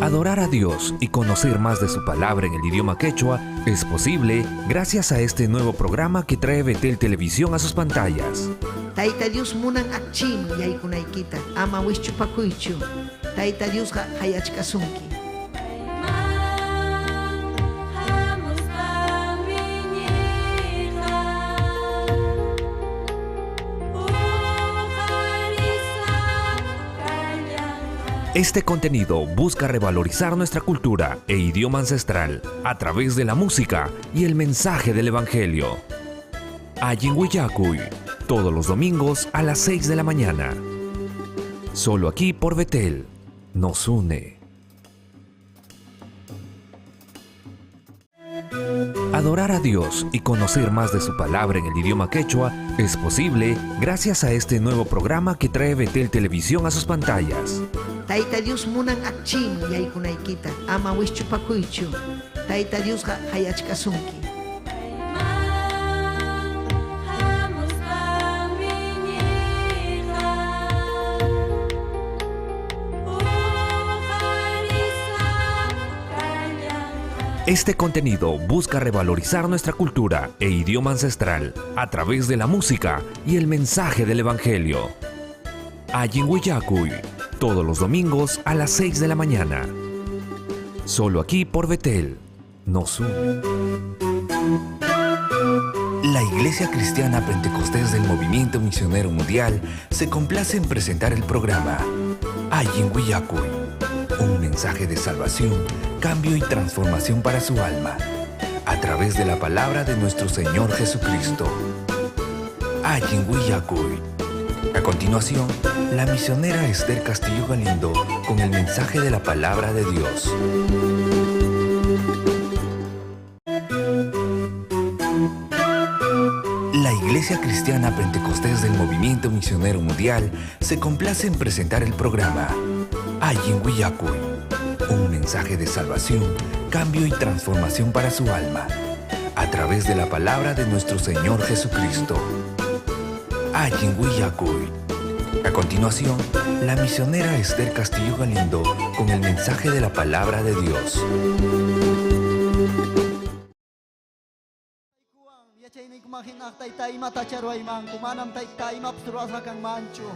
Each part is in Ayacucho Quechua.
Adorar a Dios y conocer más de su palabra en el idioma quechua es posible gracias a este nuevo programa que trae Betel Televisión a sus pantallas. Tayta Dios munan akchiman yaykunaykita, ama wischupakuychu. Tayta Diosqa qayachkasunki. Este contenido busca revalorizar nuestra cultura e idioma ancestral a través de la música y el mensaje del Evangelio. Allin Willakuy, todos los domingos a las 6 de la mañana. Solo aquí por Betel, nos une. Adorar a Dios y conocer más de su palabra en el idioma quechua es posible gracias a este nuevo programa que trae Betel Televisión a sus pantallas. Tayta Dios munan akchiman yaykunaykita, ama wischupakuychu. Tayta Diosqa qayachkasunki. Este contenido busca revalorizar nuestra cultura e idioma ancestral a través de la música y el mensaje del Evangelio. Allin Willakuy, todos los domingos a las 6 de la mañana. Solo aquí por Betel, nos une. La Iglesia Cristiana Pentecostés del Movimiento Misionero Mundial se complace en presentar el programa Allin Willakuy, un mensaje de salvación, cambio y transformación para su alma, a través de la palabra de nuestro Señor Jesucristo. Allin Willakuy. A continuación, la misionera Esther Castillo Galindo con el mensaje de la palabra de Dios. La Iglesia Cristiana Pentecostés del Movimiento Misionero Mundial se complace en presentar el programa Allin Willakuy, un mensaje de salvación, cambio y transformación para su alma, a través de la palabra de nuestro Señor Jesucristo. Allin Willakuy. A continuación, la misionera Esther Castillo Galindo con el mensaje de la palabra de Dios. Yachayniykuman tayta imata ruwaymanku, manam tayta imapas ruwasqa kanmanchu.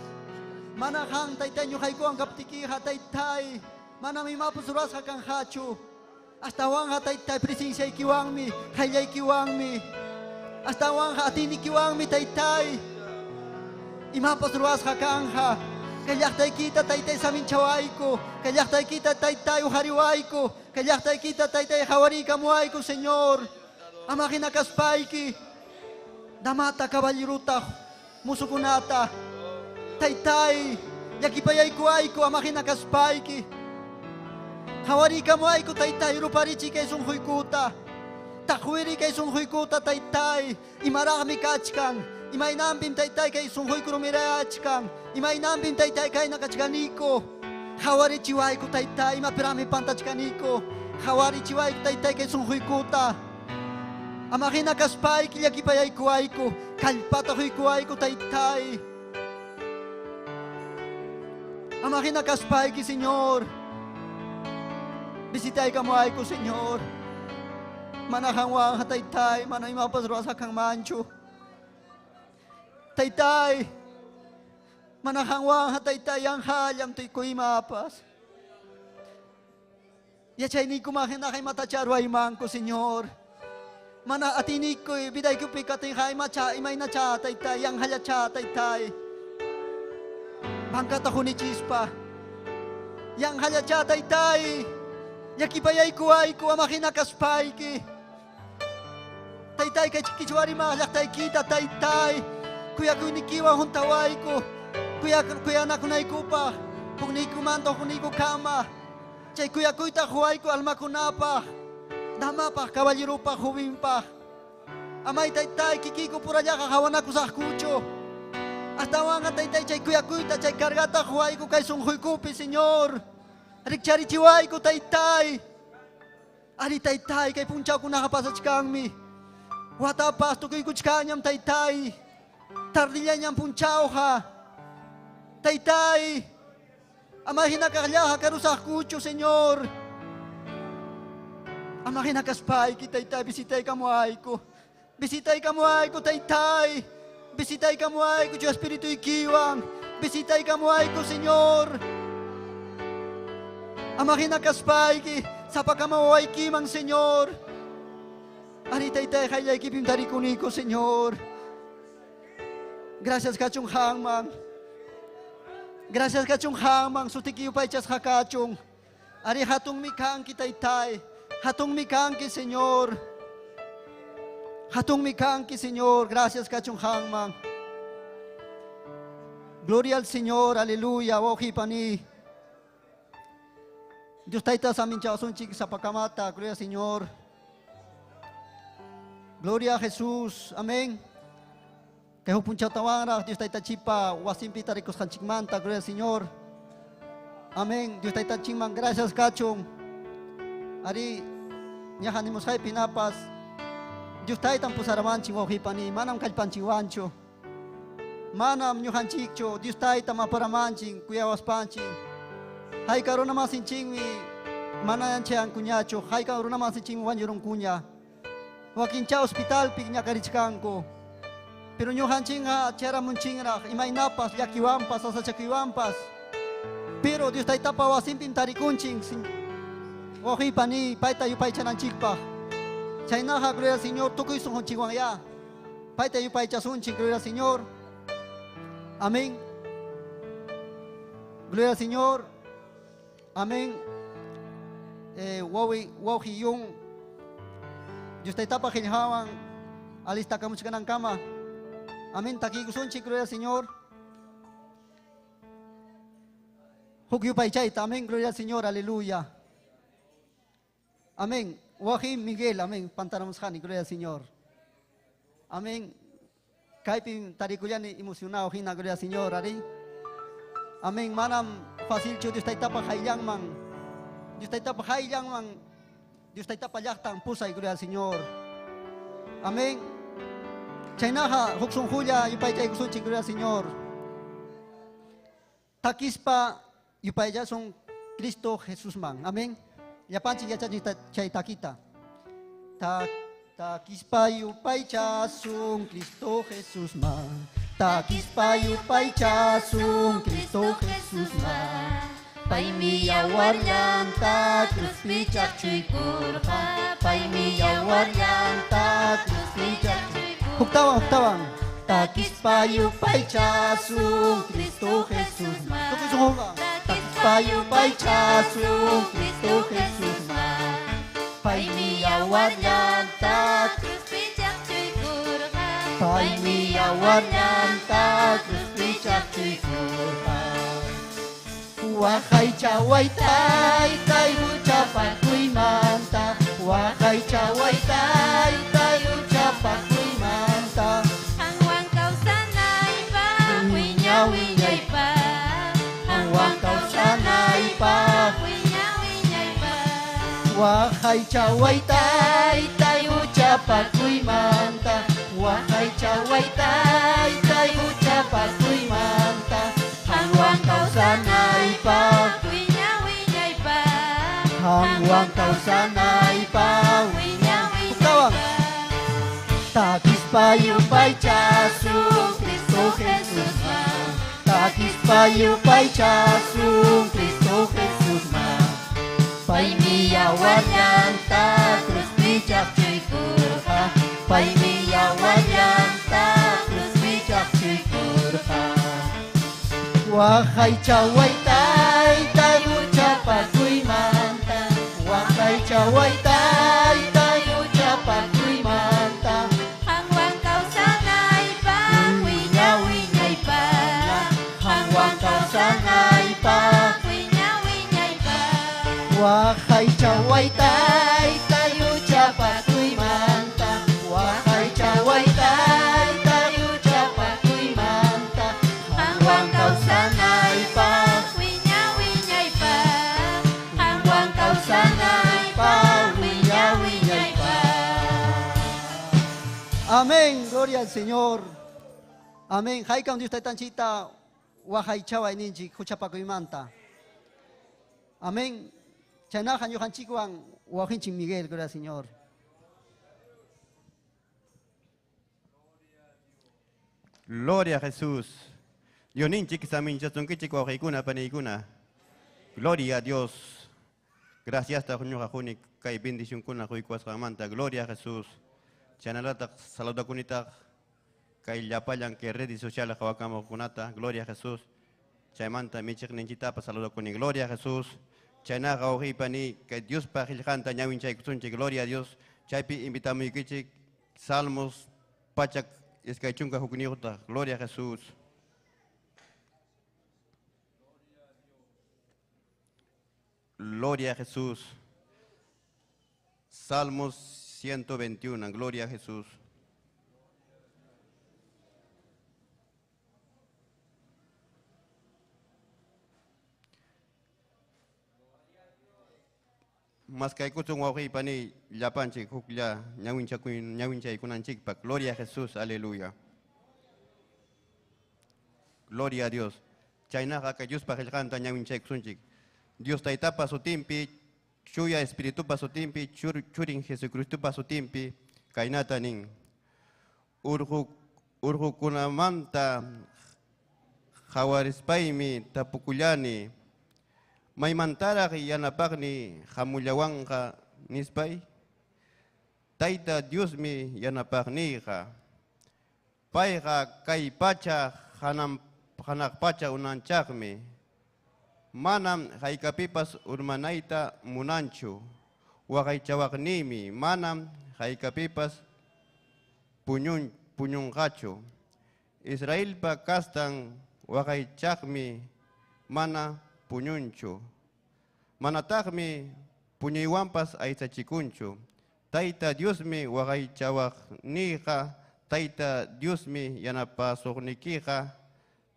Mana qan tayta ñuqaykuwan kaptiykiqa taytay, manam imapas ruwasqa kanqachu. Astawanqa taytay presenciaykiwanmi, qayllaykiwanmi. Astawanqa atiynikiwanmi taytay. Imapas ruwasqa kanja. Kay llaqtaykita taytay saminchawayku, kay llaqtaykita taytay uqariwayku, kay llaqtaykita taytay qhawariykamuwayku, Señor. Ama hina kaspayki. Damata caballeruta musukunata. Taytay, llakipayaykuwayku ama hina kaspayki. Qhawariykamuwayku taytay ruparichiy kay sunquykuta. Taqwiri kay sunquykuta taytay. Imaraqmi kachkan. Imaynanpim taytay kay sunquyku rumirayachkan. Imaynanpim taytay kayna kachkaniku. Qhawarichiwayku taytay imapiraqmi pantachkaniku. Qhawarichiwayku taytay kay sunquykuta. Ama hina kaspayki llakipayaykuwayku. Kallpata quykuwayku taytay. Ama hina kaspayki, Señor. Visitaykamuwayku, Señor. Mana qanwanqa taytay, mana imapas ruwasqa kanmanchu. Taytay, mana qanwanqa taytay yanqallam tukuy imapas. Yachayniykuman hinaqa imatacha ruwaymanku, Señor. Mana atiniykuy vidaykupi katinqa imacha imaynacha taytay, yanqallacha taytay. Bankata hunichispa. Yanqallacha taytay. Llakipayaykuwayku ama hina kaspayki. Taytay kay kichwarimaq llaqtaykita taytay. Kuyakuynikiwan huntawayku. Kuyanakunaykupaq. Hukniykumanta hukniykukama. Chay kuyakuyta quwayku almakunapaq. Damapaq, caballerupaq, jovenpaq. Amay taytay kikiyku purallaqa qhawanakusaqkuchu. Astawanqa taytay chay kuyakuyta chay cargata quwayku kay sunquykupi, Señor. Rikcharichiwayku taytay. Ari taytay kay punchawkunaqa pasachkanmi. Watapas tukuykuchkanñam taytay. Tardillañam punchawqa. Taytay. Ama hina kaqllaqa karusaqkuchu, Señor. Ama hina kaspayki, taytay, visitaykamuwayku. Visitaykamuwayku, taytay. Visitaykamuwayku, chu espirituykiwan. Visitaykamuwayku, Señor. Ama hina kaspayki, sapakama wawaykiman, Señor. Ari taytay, qayllaykipim tarikuniku, Señor. Gracias kachun qamman. Gracias kachun qamman, sutiki yupaychasqa kachun. Ari hatunmi kanki taytay. Hatunmi kanki, Señor. Hatunmi kanki, Señor. Gracias kachun qamman. Gloria al Señor, aleluya. Wawqi pani. Dios tayta saminchawasunchik sapakamata. Gloria al Señor. Gloria a Jesús. Amén. Kay huk punchawtawanraq Dios taytanchikpa wasinpi tarikusqanchikmanta. Gloria al Señor. Amén. Dios taytanchikman gracias kachun. Ari ñaqa nimusqaypi hinapas Dios taytan pusaramanchik wawqi pani, manam kallpanchikwanchu. Manam ñuqanchikchu, Dios taytam aparamanchik kuyawaspanchik. Hayka runa masinchikmi mana anchayankuñachu, hayka runa masinchikmi wañurunkuña. Wakincha hospitalpi ñakarichkanku. Pero ñuqanchikqa chayaramunchinraq imaynapas llakiwanpas, sasachakuywanpas. Pero Dios taytapa wasinpim tarikunchik, wawqi pani, payta yupaychananchikpaq. Chaynaqa, gloria al Señor, tukuy sunqunchikwan ya. Payta yupaychasunchik, gloria al Señor. Amén. Gloria al Señor. Amén. Wawi, wawqi yun. Dios taytapa qillqawan alistakamuchkanankama. Amén. Takiykusunchik, gloria al Señor. Huk yupaychayta. Amén. Gloria al Señor. Aleluya. Amén. Wawqi Miguel. Amén. Pantaramusqani. Gloria al Señor. Amén. Kaypim tarikullani emocionado hina, gloria al Señor. Ari. Amén. Manam facilchu Dios taytapa qayllanman. Dios taytapa qayllanman. Dios taytapa llaqtan pusay, gloria al Señor. Amén. Chaynaqa huk sunqulla yupaychaykusunchik, gloria al Señor. Takispa yupaychasun Cristo Jesusman. Amén. Llapanchik yachachik chay takita. Takispa yupaychasun Cristo Jesusman. Takispa yupaychasun Cristo Jesusman. Paymi yawarllanta cruzpi chaqchuykurqa. Paymi yawarllanta cruzpi chaqchuykurqa. Huktawan, huktawan. Takispa yupaychasun Cristo Jesusman. Tukuy sunquwan. Takispa yupaychasun Cristo Jesusman. Paymi yawarllanta cruzpi chaqchuykurqa. Paymi yawarllanta cruzpi chaqchuykurqa. Waqaychaway taytay huchapakuymanta. Waqaychaway taytay huchapakuymanta. Qanwan kawsanaypaq wiña wiñaypaq. Qanwan kawsanaypaq wiña wiñaypaq. Waqaychaway taytay huchapakuymanta. Waqaychaway taytay huchapakuymanta. Qanwan kawsanaypaq wiña wiñaypaq. Qanwan kawsanaypaq wiña Huktawan. wiñaypaq. Takispa yupaychasun Cristo Jesusman. Takispa yupaychasun Cristo Jesusman. Paymi yawarllanta cruzpi chaqchuykurqa. Paymi yawarllanta cruzpi chaqchuykurqa. Waqaychaway taytay huchapakuymanta. Waqaychaway taytay huchapakuymanta. Qanwan kawsanaypaq wiña wiñaypaq. Qanwan kawsanaypaq wiña wiñaypaq. Waqaychaway taytay huchapakuymanta. Waqaychaway taytay huchapakuymanta. Qanwan kawsanaypaq wiña wiñaypaq. Qanwan kawsanaypaq wiña wiñaypaq. Amén, gloria al Señor. Amén. Haykam Dios taytanchikta waqaychaway ninchik huchapakuymanta. Amén. Chaynaqa ñuqanchikwan wawqinchik Miguel, gloria al Señor. Gloria a Jesús. Diosninchik saminchasunkichik wawqiykuna paniykuna. Gloria a Dios. Gracias ñuqa quni kay bendicionkuna quykuwasqanmanta. Gloria a Jesús. Chaynalataq saludakunitaq kay llapallan kay redes sociales qhawakamuqkunata. Gloria a Jesús. Chaymanta michiqninchiktapas saludakuni. Gloria a Jesús. Chaynaqa wawqiypani kay Diospa qillqanta ñawinchaykusunchik. Gloria a Dios. Chaypi invitamuykichik Salmos 121. Gloria a Jesús. Gloria a Jesús. Salmos 121. Gloria a Jesús. Maskaykusun wawqiypani llapanchik huklla ñawinchaykunanchikpaq. Gloria a Jesús. Aleluya. Gloria a Dios. Chaynaqa kay Diospa qillqanta ñawinchaykusunchik. Dios Taytapa sutinpi, Chuya Espiritupa sutinpi, Churin Jesucristopa sutinpi, kaynata nin. Urqukunamanta qhawarispaymi tapukullani, maymantaraq yanapaqni hamullawanqa nispay? Tayta Diosmi yanapaqniyqa. Payqa kay pacha hanaq pacha unanchaqmi. Manam haykapipas urmanayta munanchu. Waqaychawaqniymi manam haykapipas puñunqachu. Israelpa kastan waqaychaqmi mana puñunchu. Manataqmi puñuywanpas aysachikunchu. Tayta Diosmi waqaychawaqniyqa, Tayta Diosmi yanapasuqnikiqa,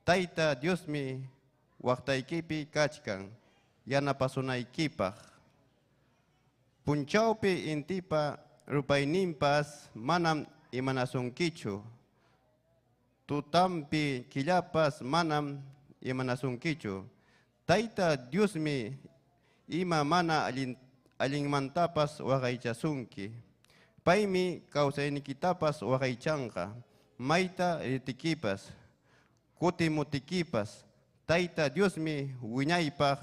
Tayta Diosmi waqtaykipi kachkan yanapasunaykipaq. Punchawpi intipa rupayninpas manam imanasunkichu. Tutampi killapas manam imanasunkichu. Tayta Diosmi ima mana allinmantapas waqaychasunki. Paymi kawsaynikitapas waqaychanqa. Mayta ritikipas, kutimutikipas. Tayta Diosmi wiñaypaq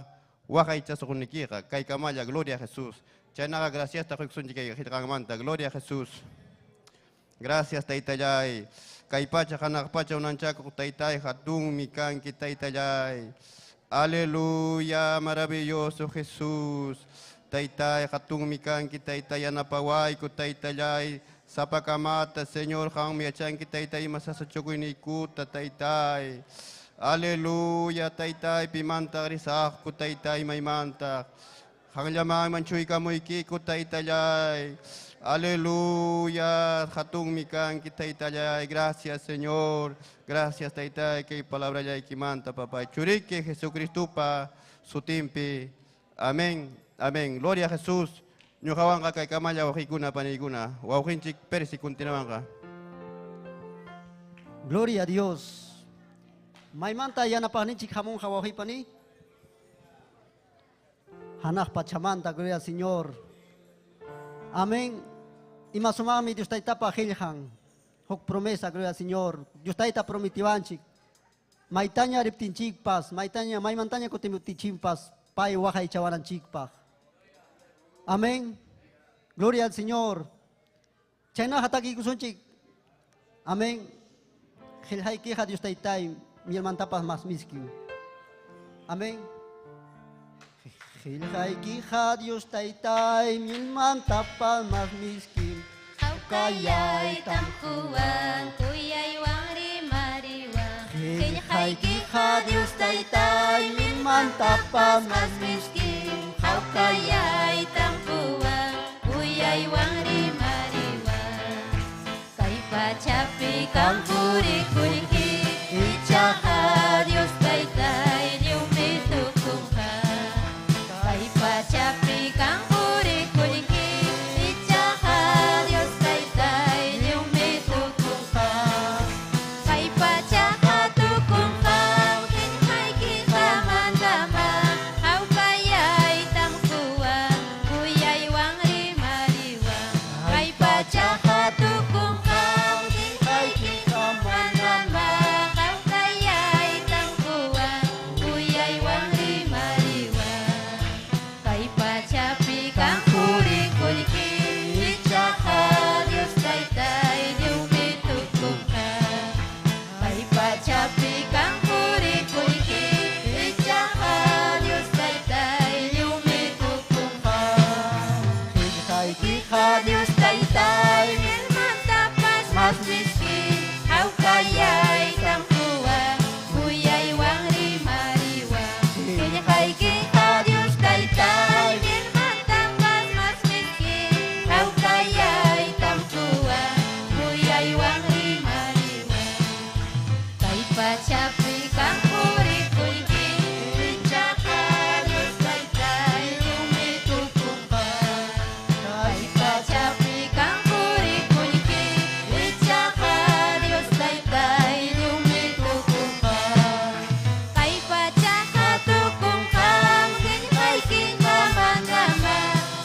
waqaychasuqnikiqa. Kaykamalla, gloria a Jesús. Chaynaqa gracias quykusunchik kay qillqanmanta. Gloria a Jesús. Gracias Taytallay. Kay pacha hanaq pacha unanchakuq Taytay hatunmi kanki Taytallay. Aleluya, maravilloso Jesús. Taytay hatunmi kanki Taytay yanapawayku Taytallay. Sapakamata Señor qammi yachanki Taytay ima sasachakuyniykuta Taytay. Aleluya Taytay pimanta risaqku Taytay maymanta. Qanllaman chuykamuykiku Taytallay. Aleluya, hatunmi kanki Taytallay. Gracias Señor. Gracias Taytay kay palabrallaykimanta papay. Churiki Jesucristopa sutinpi. Amén. Amén. Gloria a Jesús. Ñuqawanqa kaykamalla wawqiykuna paniykuna. Wawqinchik Percy kuntinawanqa. Gloria a Dios. Maymanta yanapaqninchik hamunqa wawqiypani. Hanaq pachamanta, gloria al Señor. Amén. Ima sumaqmi Dios Taytapa qillqan. Huk promesa, gloria al Señor. Dios Tayta prometiwanchik. Maytaña riptinchikpas, maytaña, maymantaña kutimuptinchikpas, pay waqaychawananchikpaq. Amén. Gloria al Señor. Chaynaqa takiykusunchik. Amén. Qillqaykiqa Dios Taytay, mielmantapas mas miskin. Amén. Qillqaykiqa Dios Taytay, mielmantapas mas miskin. Hawkayaytam quwan, kuyaywan rimariwan. Qillqaykiqa Dios Taytay, mielmantapas mas miskin. Hawkayaytam quwan, kuyaywan rimariwan. Kay pachapi qam purikuyki, ichaqa Dios Taytay lliwmi tukunqa. Kay pachapi qam purikuyki, ichaqa Dios Taytay lliwmi tukunqa. Kay pachaqa tukunqa, qillqaykiqa mandaman, hawkayaytam Qillqaykiqa Dios taytay mielmantapas mas miski hawkayaytam quwan kuyaywan rimariwan. Qillqaykiqa Dios taytay mielmantapas mas miski hawkayaytam quwan kuyaywan rimariwan. Kay pachapi kan quri-qullqi ichaqa Dios taytay lliwmi tukunqa. Kay pachapi kan quri-qullqi ichaqa Dios taytay lliwmi tukunqa. Kay pachaqa tukunqam qillqaykiqa manamá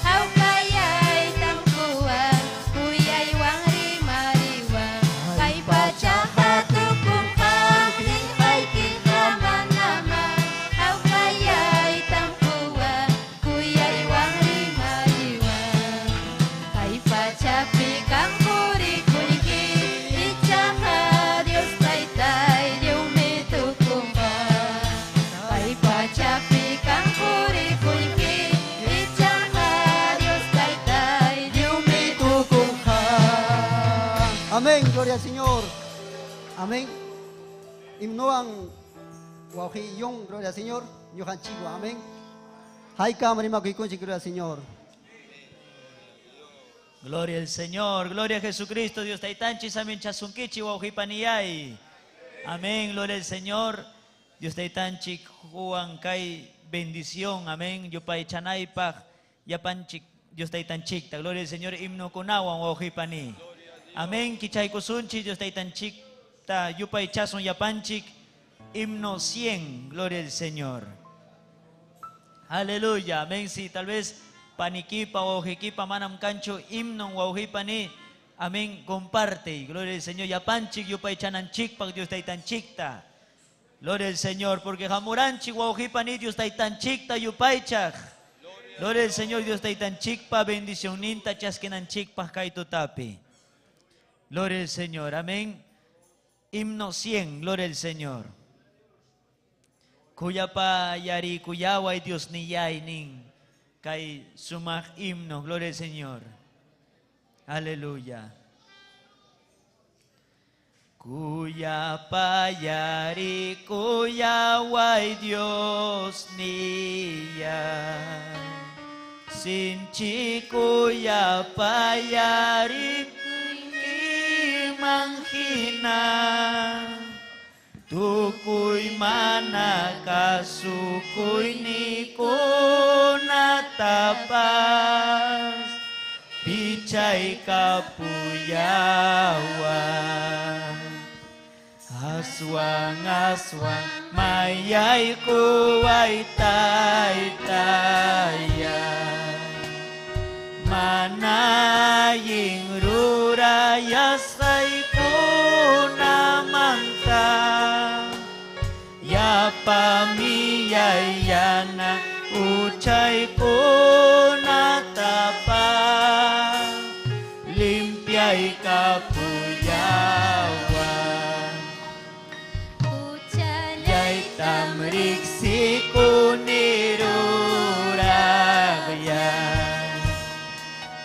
hawkayaytam quwan kuyaywan rimariwan. Kay pachaqa tukunqam qillqaykiqa manamá hawkayaytam quwan kuyaywan rimariwan. Kay pachapi kan quri-qullqi ichaqa Dios taytay lliwmi tukunqa. Kay pachapi kan quri-qullqi ichaqa Dios taytay lliwmi tukunqa. Amén, gloria al Señor. Amén. Himnoan wawqiyun, gloria al Señor. Ñuqanchikwan, amén. Haykam rimakuykunchik, gloria al Señor. Gloria al Señor, gloria a Jesucristo, Dios taytanchis, amén, chasunkichi, wawqipaniyay. Amén, gloria al Señor. Dios taytanchik, Juan kay bendición, amén. Yupaychanaypaq, yapanchik, Dios taytanchikta, gloria al Señor, himno kunawan, wawqipani. Amén, kichaykusunchik, Dios taytanchikta, yupaychasun yapanchik, himno 100, gloria al Señor. Aleluya, amén. Si tal vez panikipa wawqikipa manam kanchu himnon wawqipani, amén, comparte. Y gloria al Señor, yapanchik yupaychananchikpaq Dios taytanchikta. Gloria al Señor, porque hamuranchik wawqipani Dios taytanchikta yupaychaq. Gloria al Señor, Dios taytanchikpa bendicionninta chaskinanchikpaq kay tutapi. Gloria al Señor, amén. Himno 100, gloria al Señor. Kuyapa yari kuyaway Dios niyay nin kay sumaq himno, gloria al Señor. Aleluya. Kuyapa yari kuyaway Dios niyay. Sinchi kuyapa yari kimanghina. Tukuy mana kasukuy ni kunatapas pichay kapuyawan. Aswang aswang mayay kuway taytaya. Manaying rurayasay kunamanta. Yapamiyayana uchay kunatapa. Limpiay kapuyawan. Uchallaytam Yaytam riksikuniruraqyan.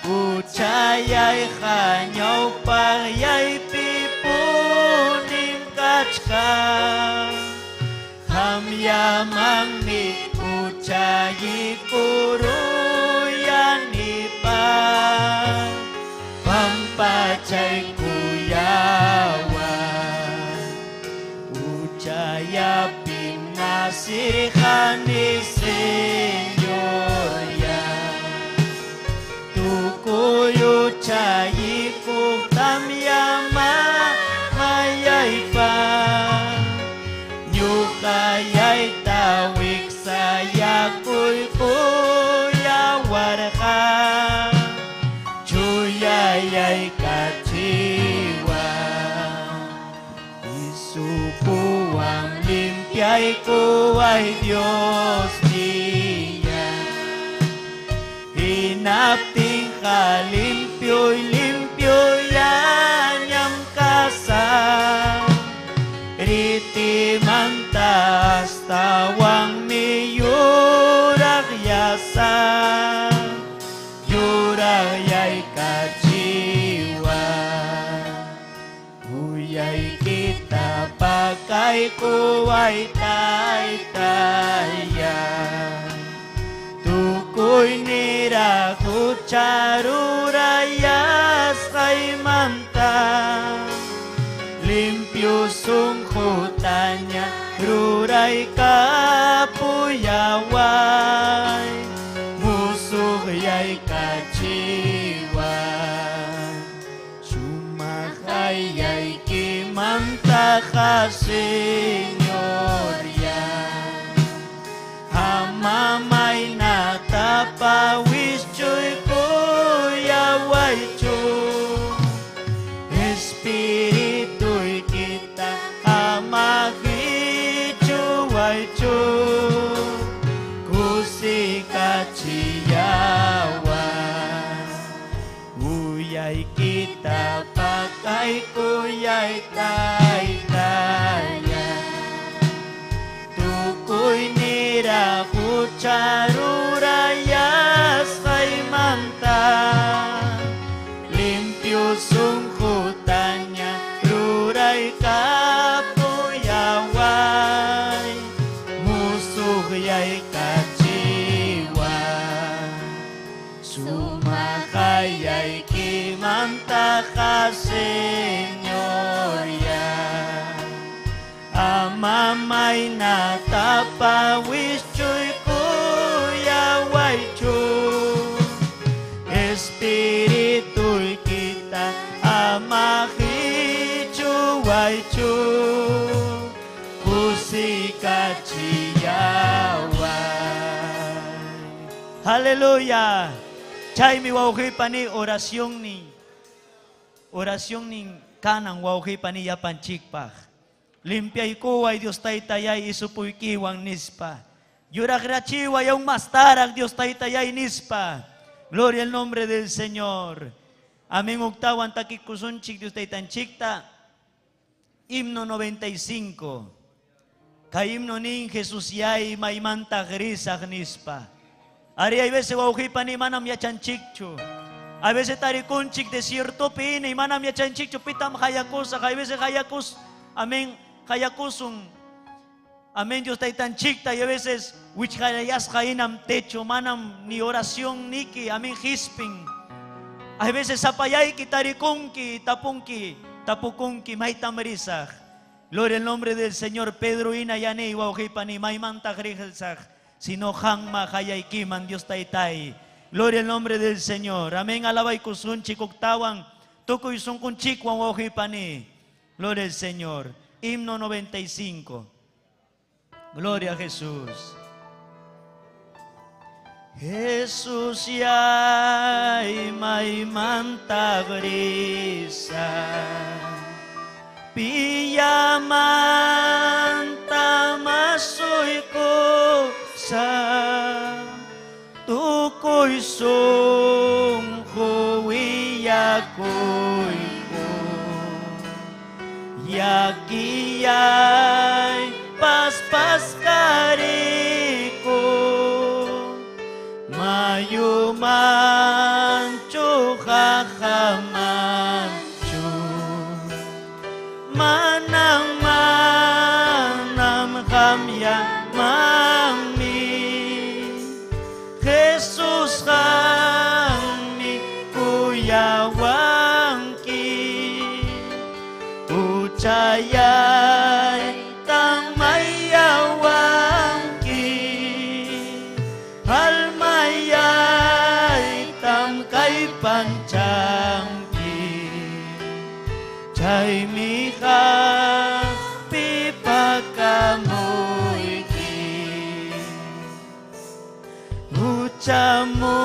Uchayay hañawpaqyay pipunin kachkan. Hamyamanmi uchayikuruyanipaq. Pampachay kuyawan. Uchayapim nasirhani Señor ya. Tukuy uchayikuqtam yama mayaypa. Ñuqayayta wiksayakuy kuyawarqa. Chuyayay kachiwa. Isupuwam limpiay kuway Dios niya. Hinaptin ka limpioy limpio yanyam kasa. Riti mantas tawang miyurag yasa. Yurag yay yaykachiwa Uyaykita pakaykuway taytaya Tukuy niraq hucha rurayasqaymanta Limpio sunqutaña ruraykapuyaway Musuq yaykachiway Sumaq ayaykimantaqa Señor ya Amamaynatapa wischuykullawaychu Espirituykita ama qichuwaychu Kusikachiyaway Uyaykita pakaykuyay taytaya Tukuy niraq hucha rurayasqaymanta Limpio sunqutaña ruraykapuyaway Musuq yaykachiway Sumaq ayaykimantaqa Señor ya Amamaynatapa wischuykullawaychu Espirituykita ama qichuwaychu Kusikachiyaway Aleluya. Chaymi wawqipani oración ni oración nin kanan wawqipani yapanchikpaq. Limpiaykuway Dios taytayay isupuykiwan nispa. Yuraqrachiway aún mastaraq Dios taytayay nispa. Gloria al nombre del Señor. Amén. Octawan takikusunchik Dios taytanchikta. Himno 95. Kay himno nin Jesus yay maymanta risaq nispa. Ari hay veces wawqipani manam yachanchikchu. A veces tarikunchik desierto pini manam yachanchikchu pitam hayakusaq. Hay veces hayakus, amén, hayakusun. Amén, Dios taytanchikta y a veces wichqayasqa inam techo manam ni oración niki, amén, hispin. Hay veces sapayayki tarikunki, tapunki, tapukunki, maytam risaq. Gloria al nombre del Señor. Pedro ina yani wawqipani maymanta risaq, sino hanma hayaykiman Dios taytay. Gloria al nombre del Señor. Amén. Alabaykusunchik uktawan tukuy sunqunchikwan wawqipani. Gloria al Señor. Himno 95. Gloria a Jesús. Jesús yay maymanta risa. Piyamanta masuykusa. Tukuy sunqu willakuyku. Yakiyay paspaskariku. Mayumanchu jajamanchu. Manam manam hamya mami. Jesús hammi kuyawanki. Uchayay tamayawanki. Almayay tam kay panchanki. Chaymi hapipakamuyki. Huchamu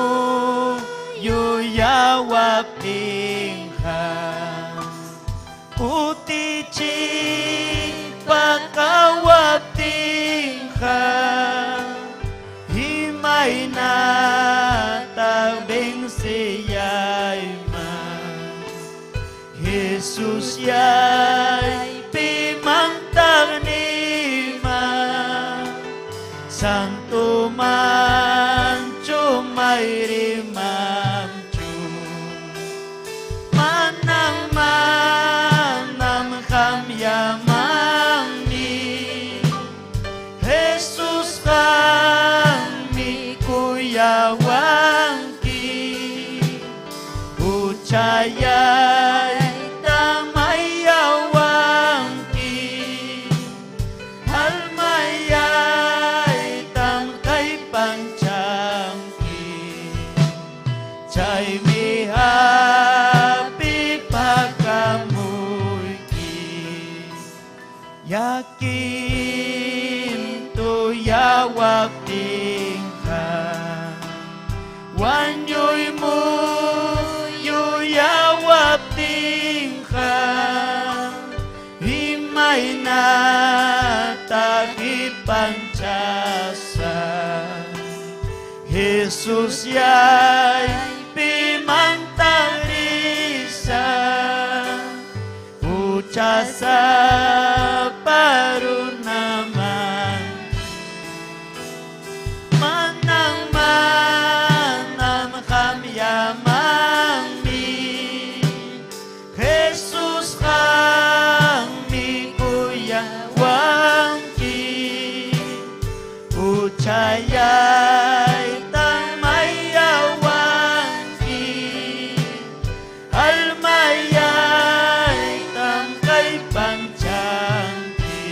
yuyawaptinqa. Kutichi pakawaptinqa. Himaynata venceyayman. Jesús yay pimantaq nima. Santo manchu mayrimamchu. Uchayay tamayawanki Almayay tam kaypanchanki Chaymi hapipakamuyki Yakin tuyawaptinqa Wañuy muyuyawaptinqa Imaynataq ipanchasaq Jesus yay pimantaq risaq Huchasapa runaman Manam manam qam yamanmi Jesus qammi kuyawanki Huchayay tamayawanki Almayay tam kaypanchanki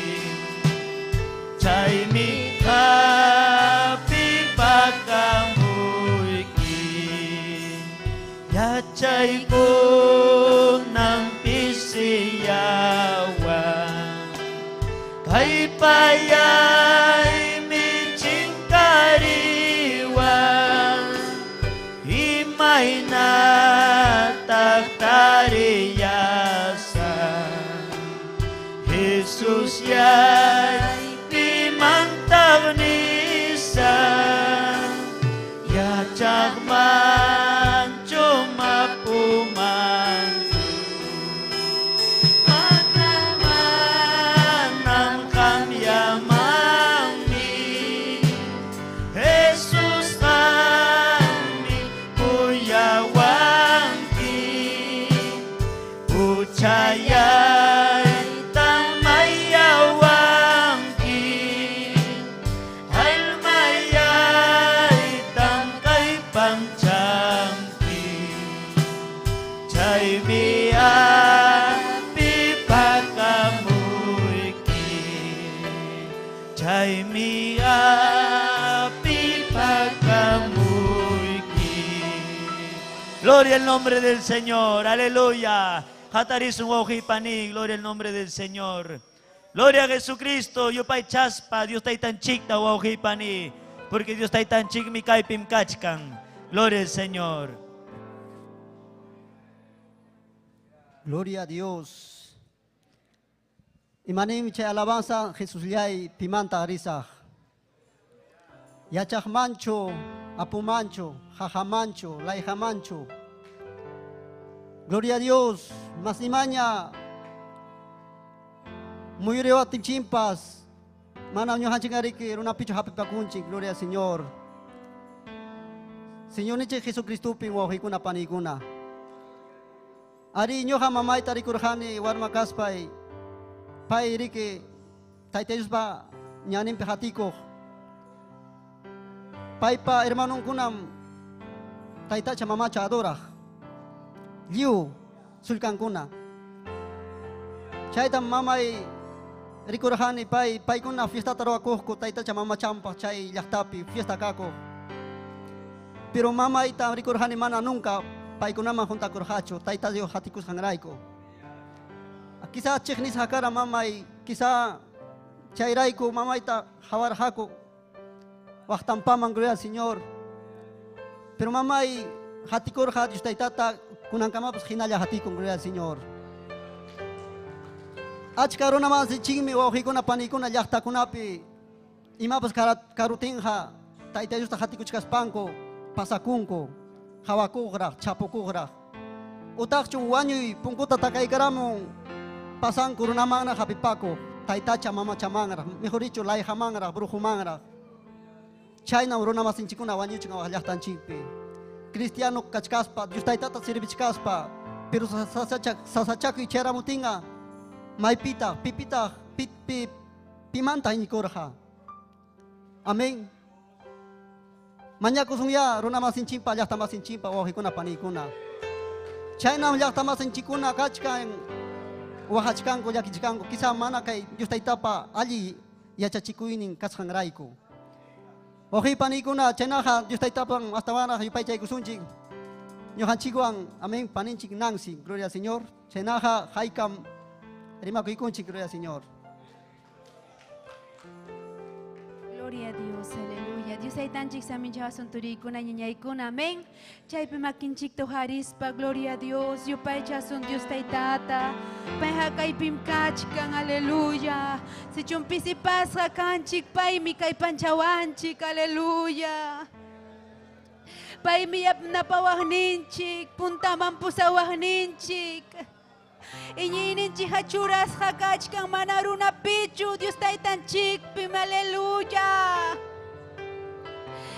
Chaymi hapipakamuyki Yachaykunam pisiyawan Kallpayaymi chinkariwan Imaynataq tariyasaq Jesus yay pimantaq nisaq Yachaqman chumapuman Manam manam qam yamanmi Jesus qammi kuyawanki Huchayay tamayawanki Almayay tam kaypanchanki Chaymi hapipakamuyki Chaymi hapipakamuyki Gloria al nombre del Señor, aleluya. Hatarisun wawqipani, gloria al nombre del Señor. Gloria a Jesucristo, yupaychaspa, Dios taytanchikta wawqipani, porque Dios taytanchikmi kaypim kachkan. Gloria al Señor. Gloria a Dios. Imanim chay alabanza Jesusllay pimanta risaq. Yachaqmanchu, apumanchu, jajamanchu, layjamanchu. Gloria a Dios. Mas imaña muyuriwatinchimpas mana ñuqanchik runapichu hapipakunchik. Gloria al Señor. Señor nichik Jesucristupin wawqikuna panikuna. Ari ñuqa mamayta rikurqani warma kaspay pay riki Tayta Diospa ñaninpi hatikuq. Paypa hermanunkunam taytacha mamacha adoraq. Lliw sullkankuna. Chaytam mamay rikurqani pay paykuna fiestata ruwakuqku taytacha mamachanpaq chay llaqtapi fiesta kakuq. Pero mamayta rikurqani mana nunca paykunaman juntakurqachu Tayta Dios hatikusqanrayku. Quizá chiqnisqa kara mamay, quizá chayrayku mamayta hawarqaku waqtanpaman, gloria al Señor. Pero mamay hatikurqa Dios taytata kunankamapas hinalla hatikun, gloria al Señor. Achka runamasinchikmi wawqikuna panikuna llaqtakunapi imapas karutinqa Tayta Diosta hatikuchkaspanku pasakunku hawakuqraq chapukuqraq. Utaqchu wañuy punkuta takaykaramun pasanku runamanraq hapipakuq taytacha mamachamanraq, mejor dicho layjamanraq, brujumanraq. Chaynam runamasinchikkuna wañuchin waq llaqtanchikpi. Cristiano kachkaspa, Dios taytata sirvichkaspa, pero sasachakuy chayramutinqa maypitaq, pipitaq, pimanta iñikurqa. Amén. Mañakusunya runamasinchikpa, llaqtamasinchikpa, wawqikuna, panikuna. Chaynam llaqtamasinchikuna kachkan waqachkanku llakichkanku quizá mana kay Dios taytapa alli yachachikuynin kasqanrayku. Wawqi panikuna chaynaqa Dios taytapan astawanraq yupaychaykusunchik. Ñuqanchikwan amén paninchik Nancy, gloria al Señor. Chaynaqa haykam rimakuykunchik, gloria al Señor. Gloria a Dios, aleluya. Dios taytanchik saminchawasun turiykuna ñañaykuna, amén. Chaypi makinchikta uharispa, gloria a Dios, yupaychasun Dios taytata. Payqa kaypim kachkan, aleluya. Sichum pisipasqa kanchik, paymi kallpanchawanchik, aleluya. Paymi yanapawaqninchik, puntaman pusawaqninchik. Iñiyninchik churasqa kachkan mana runapichu, Dios taytanchikpim, aleluya.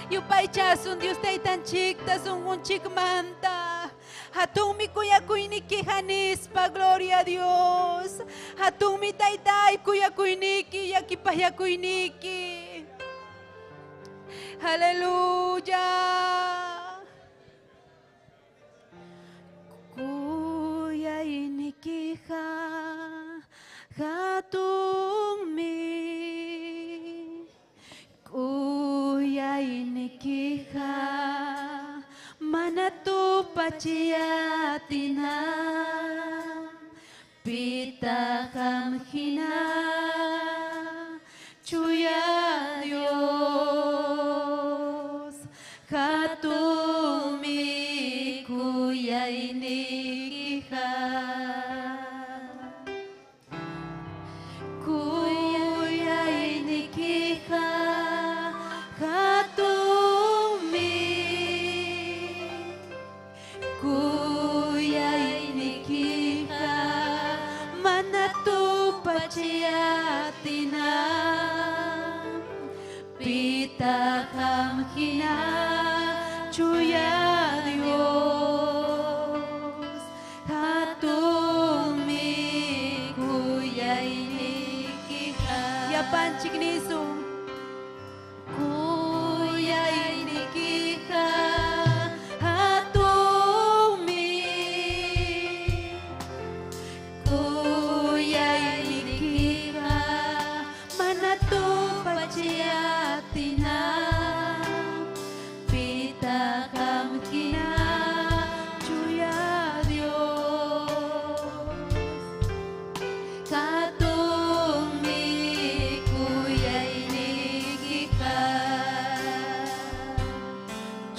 Yupaychasun Dios taytanchikta sunqunchikmanta. Hatunmi kuyakuynikiqa nispa, gloria a Dios. Hatunmi taytay kuyakuyniki, llakipayakuyniki. Aleluya. Kuyaynikiqa hatunmi. Kuyaynikiqa mana tupachiy atina. Pitaq qam hina chuya Dios. Hatunmi kuyaynikiqa. Kuyaynikiqa hatunmi. Kuyaynikiqa mana tupachiy atina. Pitaq qam hina chuya Dios. Hatunmi kuyaynikiqa. Llapanchik nisun. Kuyaynikiqa hatunmi. Kuyaynikiqa mana tupachiy atina. Pitaq qam hina chuya Dios. Hatunmi kuyaynikiqa.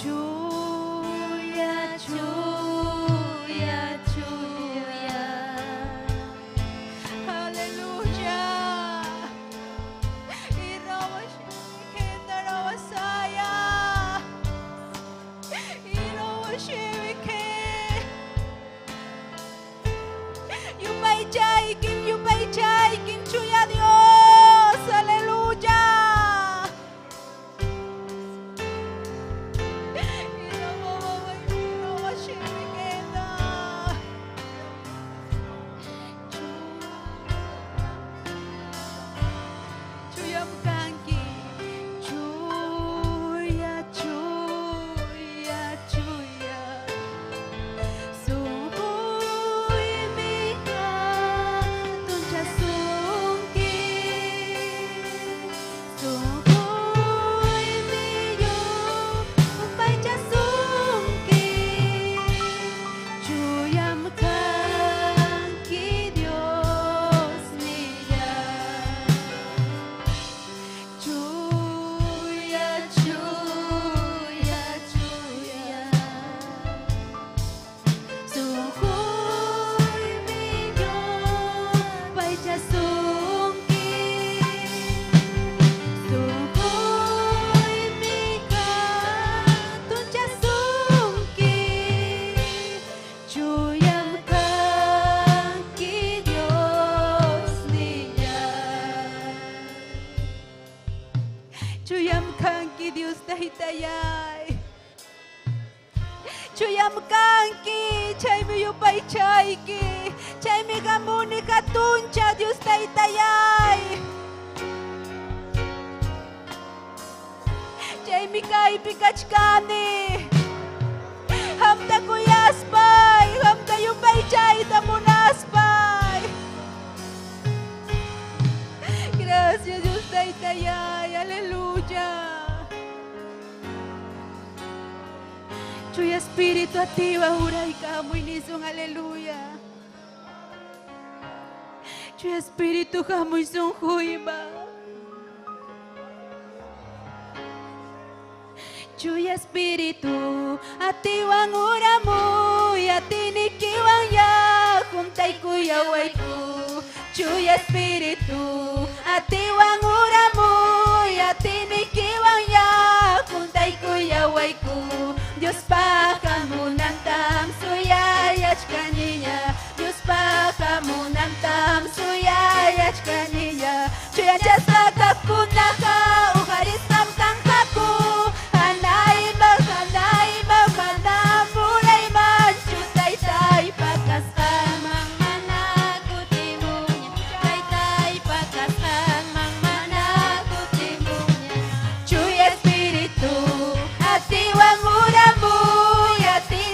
Chuya, chuya, chuya. Aleluya. Irawasaya. Irawashibike. Yupaychaykim, yupaychaykim, chuya Dios. Aleluya. Irawashibikenda. Chuyam kanki. Chuya, chuya, chuya. Sunquymi hatunchasunki. Sunquymi yupaychasunki. Chuyam kanki Dios nillay. Chuya, chuya, chuya. Sunquymi yupaychasunki. Sunquymi hatunchasunki. Chuyam kanki Dios nillay. Chuyam kanki Dios taytayay. Chuyam kanki chaymi yupaychayki. Chaymi qamuni hatuncha Dios taytayay. Chaymi kaypi kachkani. Qamta kuyaspay, qamta Espíritu atiwan uraykamuy nisun, aleluya. Chuya Espíritu hamuy sunquyman. Chuya Espíritu atiwan uramuy, atinikiwan ya juntaykullawayku. Chuya Espíritu atiwan uramuy, atinikiwan ya juntaykullawayku. Diospa hamunantam suyayachkaniña, Diospa hamunantam suyayachkaniña. Chuyanchasqa kaqkunaqa uqarisqam kanqaku. Hanayman, hanayman, manam uraymanchu taytaypa kasqanman mana kutimuña, taytaypa kasqanman mana kutimuña. Chuya Espíritu atiwan uramuy, atinikiwan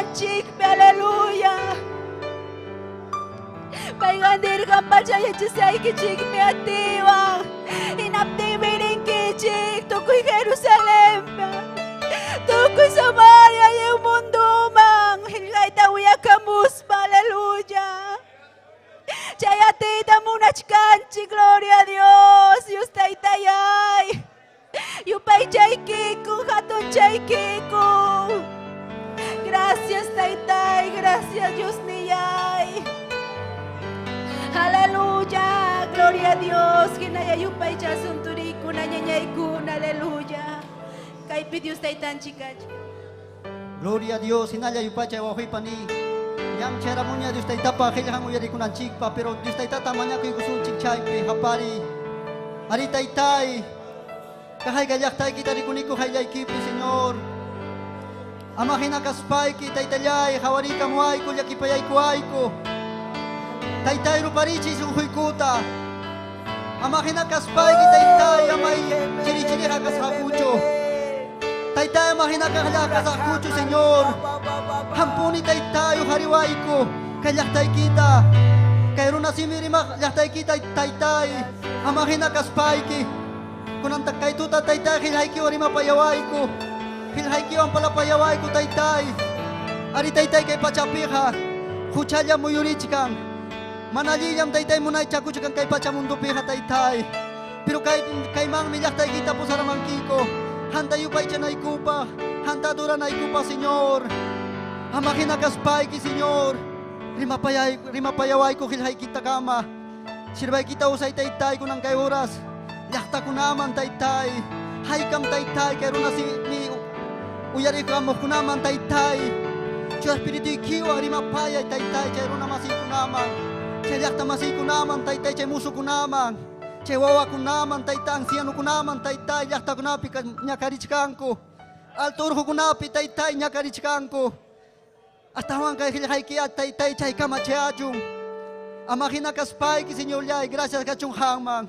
Ñawpaqninchikpi, aleluya. Payqa nirqan pachayachisaykichikmi atiwan. Hinaptinmi rinkichik tukuy Jerusalenpa, tukuy Samaria lliw munduman qillqayta uyakamuspa, aleluya. Chay atiyta munachkanchik, gloria a Dios, Dios Taytayay. Yupaychaykiku, hatunchaykiku. Gracias Taytay, gracias Dios niyay. Aleluya, gloria a Dios. Hinaya yupaychasun turikuna, ñañaykuna, aleluya. Kaypi Dios Taytanchik kachkan. Gloria a Dios, hinalla yupachay wawqipani. Ñam chayramuña Dios Taytapa qillqan uyarikunanchikpa, pero Dios Taytata mañakuykusunchik chaypi hapari. Ari Taytay, kahayqa llaqtaykita rikuniku hayllaykipi, Señor. Ama hina kaspayki, Taytallay, hawarikamuayku, llakipayaykuayku. Taytay ruparichiy sunquykuta. Ama hina kaspayki, Taytay, amay chirichiriqa kasqakuchu. Taytay, ama hina kaqlla kasaqkuchu, Señor. Hampuni Taytay uqariwayku kay llaqtaykita. Kay runa simi rimaq llaqtaykita, Taytay, ama hina kaspayki. Kunanta kay tuta, Taytay, qillqaykiwan rimapayawayku. Qillqaykiwan palapayawayku, Taytay. Ari Taytay kay pachapiqa huchalla muyurichkan. Mana allillam Taytay munaychakuchkan kay pacha mundupiqa, Taytay. Pero kaymanmi llaqtaykita pusaramankiku. Hanta yupaychanaykupaq, hanta adoranaykupaq, Señor. Ama hina kaspayki, Señor. Rimapayawayku qillqaykitakama. Sirvaykita usay, Taytay, kunan kay oras. Llaqtakunaman, Taytay. Haykam, Taytay, kay runa simi uyarikamuqkunaman, Taytay. Chay espirituykiwan rimapayay, Taytay, chay runa masiykunaman. Chay llaqta masiykunaman, Taytay, chay musukunaman. Chay wawakunaman, Taytay, ancianukunaman, Taytay, llaqtakunapi ñakarichkanku. Alto urqukunapi, Taytay, ñakarichkanku. Astawan kay qillqaykiya, Taytay, chay kamachayachun. Ama hina kaspayki, Señorllay, gracias kachun qamman.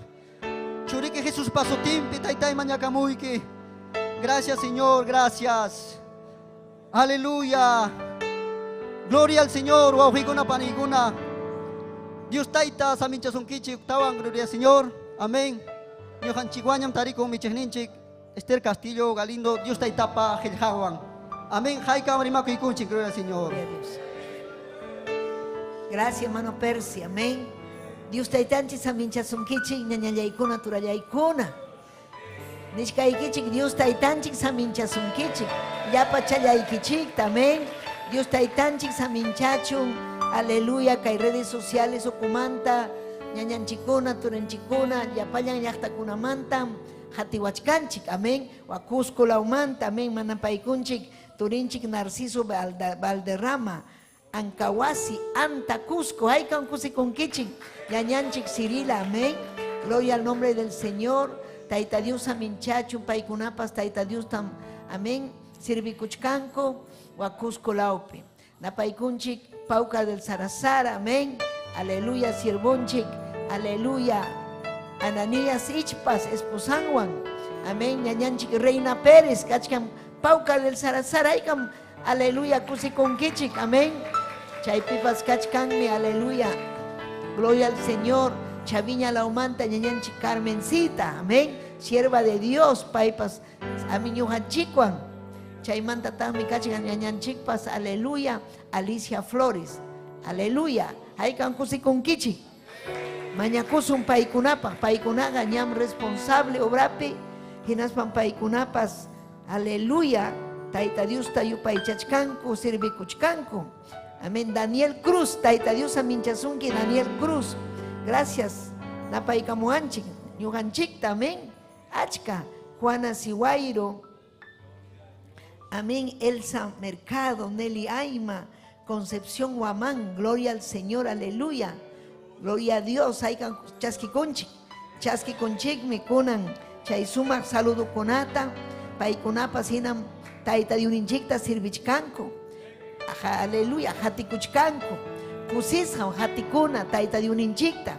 Churiki Jesús pasutimpi, Taytay, mañakamuyki. Gracias, Señor, gracias. Aleluya. Gloria al Señor, wawqikuna, panikuna. Dios Tayta, saminchasunkichik, tawan, gloria al Señor. Amén. Ñuqanchikwañam tarikun michiqninchik, Esther Castillo Galindo, Dios Taytapa qillqawan. Amén. Haykam rimakuykunchik, gloria al Señor. Gloria a Dios. Gracias, hermano Percy. Amén. Dios Taytanchik saminchasunkichik, ñañallaykuna, turallaykuna. Nishkaykichik, Dios Taytanchik saminchasunkichik, llapa challaykichikta. Amén. Dios Taytanchik saminchachun. Aleluya. Kay redes sociales ukumanta, ñañanchikuna, turanchikuna, llapallan llaqtakunamanta hatiwachkanchik. Amén. Wa Cusco lawmanta. Amén. Manapaykunchik, turinchik Narciso Valderrama, Ancahuasi, Anta, Cusco. Haykan kusikunkichik, ñañanchik Cirila. Amén. Gloria al nombre del Señor. Tayta Dios aminchachun, paykunapas Tayta Dios tam, amén, sirvikuchkanku, wa Cusco lawpi. Napaykunchik, Pauca del Sarazara, amén. Aleluya, siervonchik, aleluya. Ananías Ichpas, esposanwan, amén. Ñañanchik Reina Pérez, kachkan Pauca del Sarazara, aykam, aleluya, kusikunkichik, amén. Chaypipas kachkanmi, aleluya. Gloria al Señor. Chaviña Laumanta, ñañanchik Carmencita, amén. Sierva de Dios, paypas, amiñujanchikwan. Chaymanta taqmi kachkan ñañanchikpas, aleluya. Alicia Flores, aleluya. Haykan kusikunkichik. Mañakusun paykunapaq, paykunaqa ñam responsable obrapi, hinaspan paykunapas, aleluya. Tayta Diosta yupaychachkanku, sirvikuchkanku. Amén. Daniel Cruz, Tayta Dios aminchasunki, Daniel Cruz. Gracias. Napaykamuanchik, ñuqanchikta, amén. Achka, Juana Siguairo, amén. Elsa Mercado, Nelly Aima, Concepción Guamán, gloria al Señor, aleluya. Gloria a Dios, haykan chaskikunchik, chaskikunchikmi kunan chay sumaq saludukunata, paykunapas hinam Tayta Diosninchikta sirvichkanku. Aja, aleluya, hatikuchkanku. Kusisqam hatikuna Tayta Diosninchikta.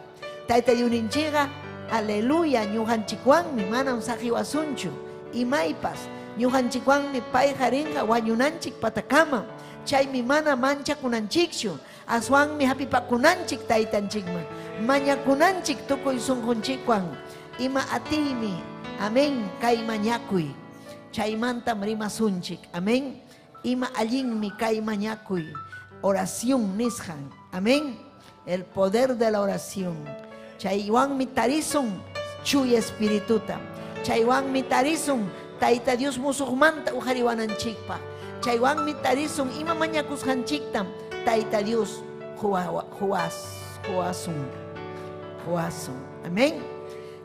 Tayta Diosninchikqa, aleluya, ñuqanchikwanmi manam saqiwasunchu. Imaypas ñuqanchikwanmi payqa rinqa wañunanchik patakama. Chaymi mana manchakunanchikchu, aswanmi hapipakunanchik taytanchikman. Mañakunanchik tukuy sunqunchikwan. Ima atiymi, amén, kay mañakuy. Chaymantam rimasunchik, amén. Ima allinmi kay mañakuy. Oración nisqan, amén. El poder de la oración. Chaywanmi tarisun chuya espirituta. Chaywanmi tarisun Tayta Dios musuqmanta uqariwananchikpaq. Chaywanmi tarisun ima mañakusqanchiktam Tayta Dios quwasun. Quwasun. Amén.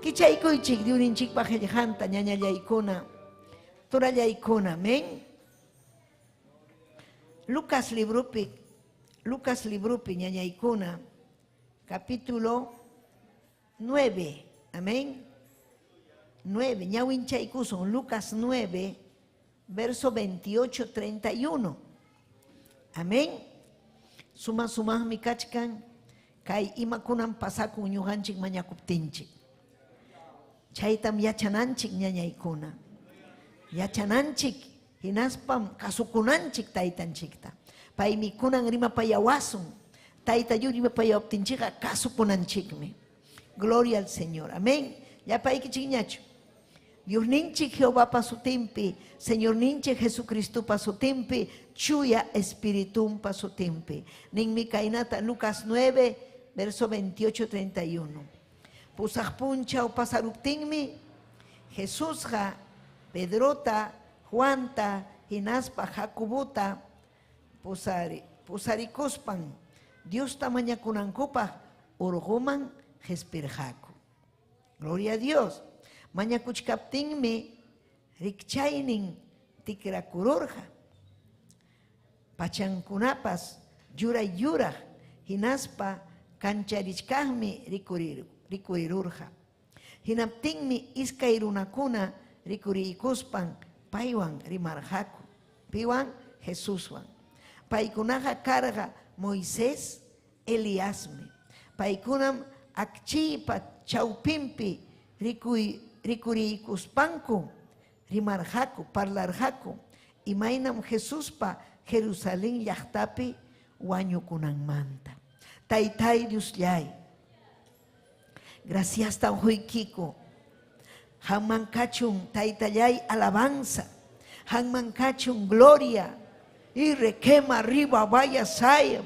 Kichaykuychik Diosninchikpa qillqanta ñañallaykuna, turallaykuna. Amén. Lucas libropi, Lucas libropi ñañaykuna, capítulo 9. Amén. 9. Ñawinchaykusun, Lucas 9, verso 28, 31. Amén. Suma sumaqmi kachkan kay imakunam pasakun ñuqanchik mañakuptinchik. Chaytam yachananchik ñañaykuna. Yachananchik hinaspam kasukunanchik taytanchikta. Paymi kunan rimapayawasun. Tayta Dios rimapayawaptinchikqa kasukunanchikmi. Gloria al Señor. Amén. Llapaykichikñachu. Diosninchik Jehovapa sutinpi, Señorninchik Jesucristopa sutinpi, Chuya Espiritumpa sutinpi. Ninmi kaynata Lucas 9, verso 28, 31. Pusaq punchaw pasaruptinmi Jesusqa Pedrota, Juanta, hinaspa Jacobota pusarikuspan Diosta mañakunankupaq urquman qespirqaku. Gloria a Dios. Mañakuchkaptinmi rikchaynin tikrakururqa. Pachankunapas yuray yuraq hinaspa kancharichkaqmi rikurirurqa. Hinaptinmi iskay runakuna rikuriykuspan paywan rimarqaku. Piwan? Jesuswan. Paykunaqa karqa Moisés, Eliasmi. Paykunam akchiypa chawpinpi rikuriykuspanku rimarqaku, parlarqaku, imaynam Jesuspa Jerusalén llaqtapi wañukunanmanta. Taytay Diosllay, graciastam quykiku. Qamman kachun taytallay alabanza, qamman kachun gloria, y requema arriba vaya saya.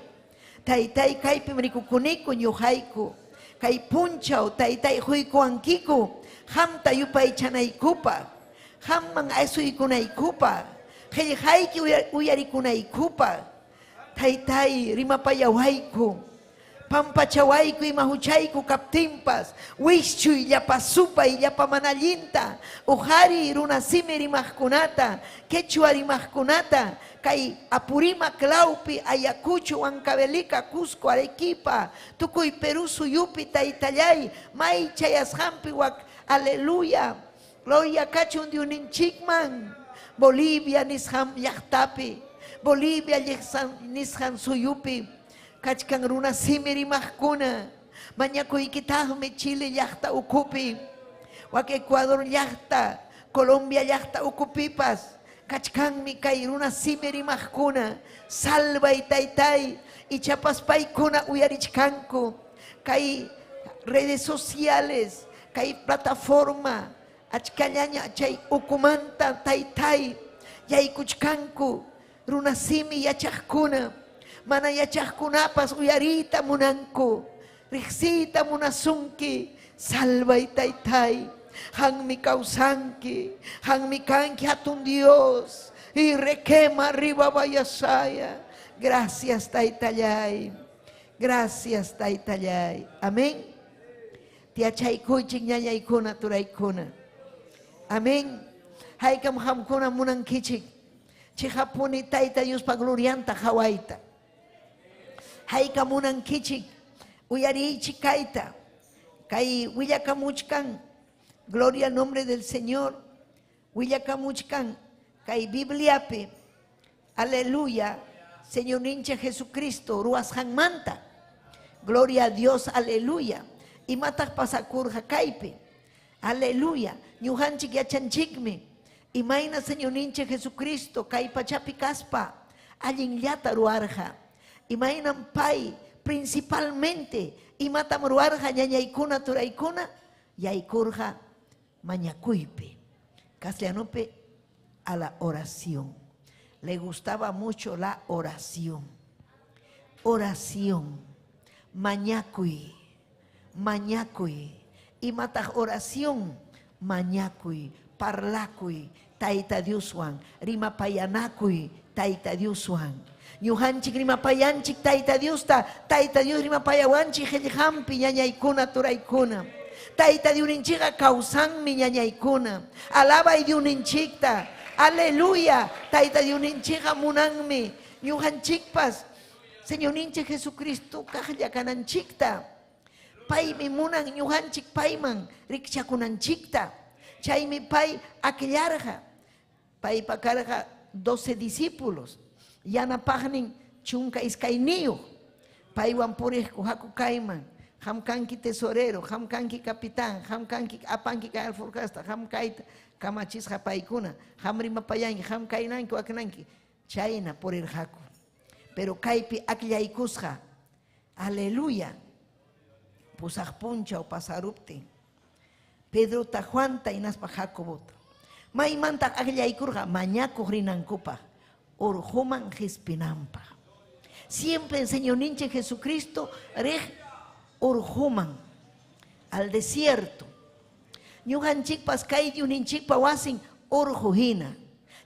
Taytay kaypim rikukuniku ñuqayku. Kay punchaw taytay quykuwankiku, qamta yupaychanaykupaq, qamman asuykunaykupaq, qillqayki uyarikunaykupaq. Taytay rimapayawayku, pampachawayku ima huchayku kaptinpas, wischuy llapa supay llapa mana allinta, uqariy runa simi rimaqkunata, quechua rimaqkunata, kay Apurímac lawpi, Ayacucho, Huancavelica, Cusco, Arequipa, tukuy Perú suyupi taytallay, may chayasqanpi wak, aleluya, gloria kachun Diosninchikman, Bolivia nisqan llaqtapi, Bolivia nisqan suyupi, kachkan runa simi rimaqkuna, mañakuykitaqmi Chile llaqta ukupi, wak Ecuador llaqta, Colombia llaqta ukupipas, kachkanmi kay runa simi rimaqkuna, salvay taytay, ichapas paykuna uyarichkanku, kay redes sociales, kay plataforma, achkallaña chay ukumanta taytay, yaykuchkanku, runa simi yachaqkuna, mana yachaqkunapas uyariyta munanku, riqsiyta munasunki, salvay taytay, qammi kawsanki, qammi kanki hatun Dios, y requema arriba vayasaya. Gracias taytallay, gracias taytallay. Amén. Tiachaykuychik ñañaykuna turaykuna. Amén. Haykam qamkuna munankichik, chiqapuni Tayta Diospa glorianta qawayta. Haykam munankichik uyariychik kayta. Kay willakamuchkan, gloria al nombre del Señor, willakamuchkan kay Bibliapi, aleluya, Señorninchik Jesucristo ruwasqanmanta. Gloria a Dios, aleluya. Imataq pasakurqa kaypi? Aleluya. Ñuqanchik yachanchikmi imayna Señorninchik Jesucristo kay pachapi kaspa. Allinllata ruwarqa. Imaynam pay principalmente imatam ruwarqa ñañaykuna turaykuna yaykurqa mañakuypi. Castellanopi a la oración. Le gustaba mucho la oración. Oración. Mañakuy. Mañakuy. Imataq oración? Mañakuy, parlakuy, Tayta Dioswan, rimapayanakuy, Tayta Dioswan. Ñuqanchik rimapayanchik Tayta Diosta, Tayta Dios rimapayawanchik qillqanpi ñañaykuna turaykuna. Tayta Diosninchikqa kawsanmi ñañaykuna. Alabay Diosninchikta. Aleluya. Tayta Diosninchikqa munanmi ñuqanchikpas Señorninchik Jesucristo kaqlla kananchikta. Paymi munan ñuqanchik payman rikchakunanchikta. Chaymi pay akllarqa. Paypa karqa 12 discípulos. Yanapaqnin 12. Paywan puriqku haku kayman. Qam kanki tesorero, qam kanki capitán, qam kanki apanki kay alforjasta, qam kayta kamachisqa paykuna, qam rimapayanki, qam kaynanki, waknanki. Chayna purirqaku. Pero kaypi akllaykusqa. Aleluya. Pusaq punchaw pasaruptin. Pedrota, Juanta hinaspa Jacobota. Maymantaq akllaykurqa mañakuq rinankupaq, urquman qispinanpaq. Siempre Señorninchik Jesucristo riq urquman, al desierto. Ñuqanchikpas kay Diosninchikpa wasin urqu hina.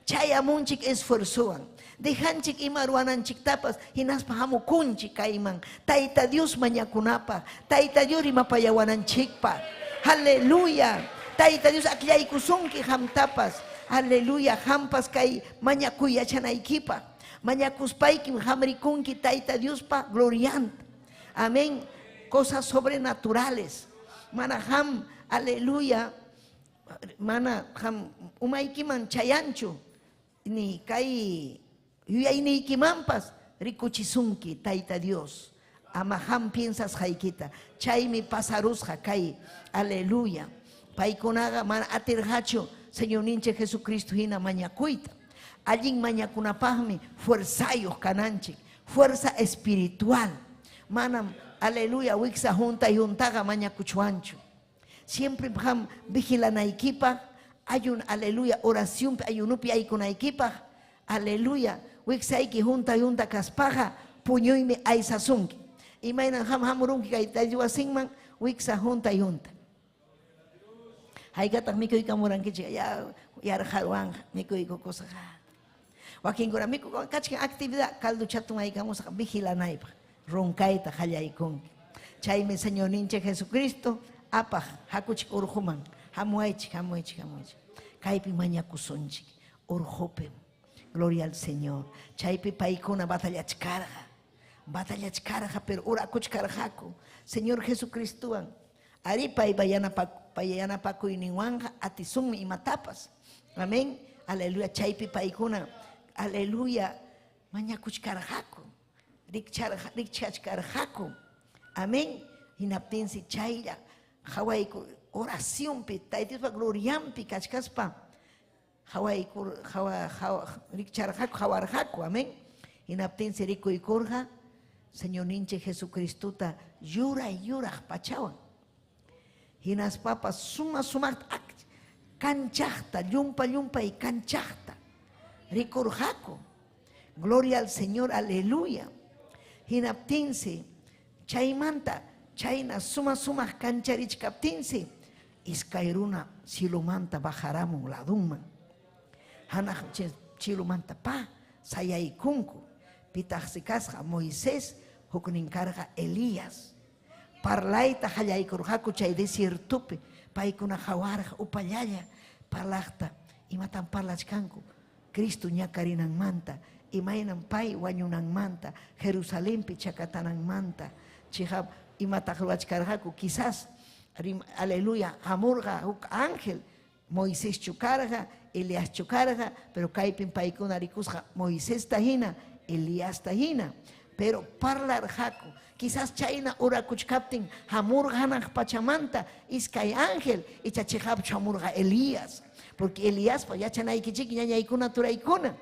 Chayamunchik esfuerzowan. Dejanchik ima ruwananchiktapas hinaspa hamukunchik kayman. Tayta Dios mañakunapaq, Tayta Dios rimapayawananchikpaq. Aleluya. Tayta Dios akllaykusunki qamtapas. Aleluya. Qampas kay mañakuy yachanaykipaq. Mañakuspaykim qam rikunki Tayta Diospa glorianta. Amén. Cosas sobrenaturales. Mana qam, aleluya, mana qam umaykiman chayanchu ni kay yuyayniykimanpas rikuchisunki Tayta Dios. Ama qam piensasqaykita. Chaymi pasarusqa kay, aleluya. Paykunaqa mana atirqachu Señorninchik Jesucristo hina mañakuyta. Allin mañakunapaqmi fuerzayuq kananchik, fuerza espiritual. Manam, aleluya, wiksa huntay huntaqa mañakuchwanchu. Siempre qam vigilanaykipaq, ayun, aleluya, oracionpi, ayunupi aykunaykipaq, aleluya, wiksayki huntay hunta kaspaqa puñuymi aysasunki. Imaynan qam hamurunki kay wasinman wiksa huntay hunta. Haykataq mikuykamurankichik ya yarqaruwanqa mikuykukusqa. Wakinkuna mikukuwan kachkan actividad calduchatun aykamusqa vigilanaypaq ronkayta qallaykunki. Chaymi Señorninchik Jesucristo apaq hakuchik urquman hamuwaychik hamuwaychik hamuwaychik. Kaypi mañakusunchik urqupim. Gloria al Señor. Chaypi paykuna batallachkarqa. Batallachkarqa pero urakuchkarqaku. Señor Jesucristowan Arí, paypa yanapakuyninwanqa atisunmi imatapas. Amén. Aleluya. Chaypi paykuna, aleluya, mañakuchkarqaku, rikchachkarqaku. Amén. Hinaptinsi chaylla qawayku oracionpi, Tayta Diospa glorianpi kachkaspa rikcharqaku, qawarqaku. Amén. Hinaptinsi rikuykurqa Señorninchik Jesucristota yuray yuraq pachawan. Hinaspapas suma sumaqta kanchaqta, llumpa llumpay kanchaqta rikurqaku. Gloria al Señor, aleluya. Hinaptinsi chaymanta chayna suma sumaq kancharichkaptinsi iskay runa cielomanta bajaramun ladunman. Hanaq cielomanta pa sayaykunku. Pitaqsi kasqa Moisés, huknin karqa Elías. Parlayta qallaykurqaku chay desiertopi. Paykuna qawarqa upallalla parlaqta. Imatam parlachkanku? Cristo ñakarinanmanta, imaynam pay wañunanmanta, Jerusalenpi chakatananmanta. Chiqap imataq ruwachkarqaku? Quizás, aleluya, hamurqa huk ángel, Moiseschu karqa, Eliaschu karqa, pero kaypim paykuna rikusqa Moisesta hina, Eliasta hina. Pero parlarqaku. Quizás chayna urakuchkaptin hamurqa hanaq pachamanta iskay ángel, icha chiqapchu hamurqa Elías. Porque Eliaspa yachanaykichik ñañaykuna turaykuna.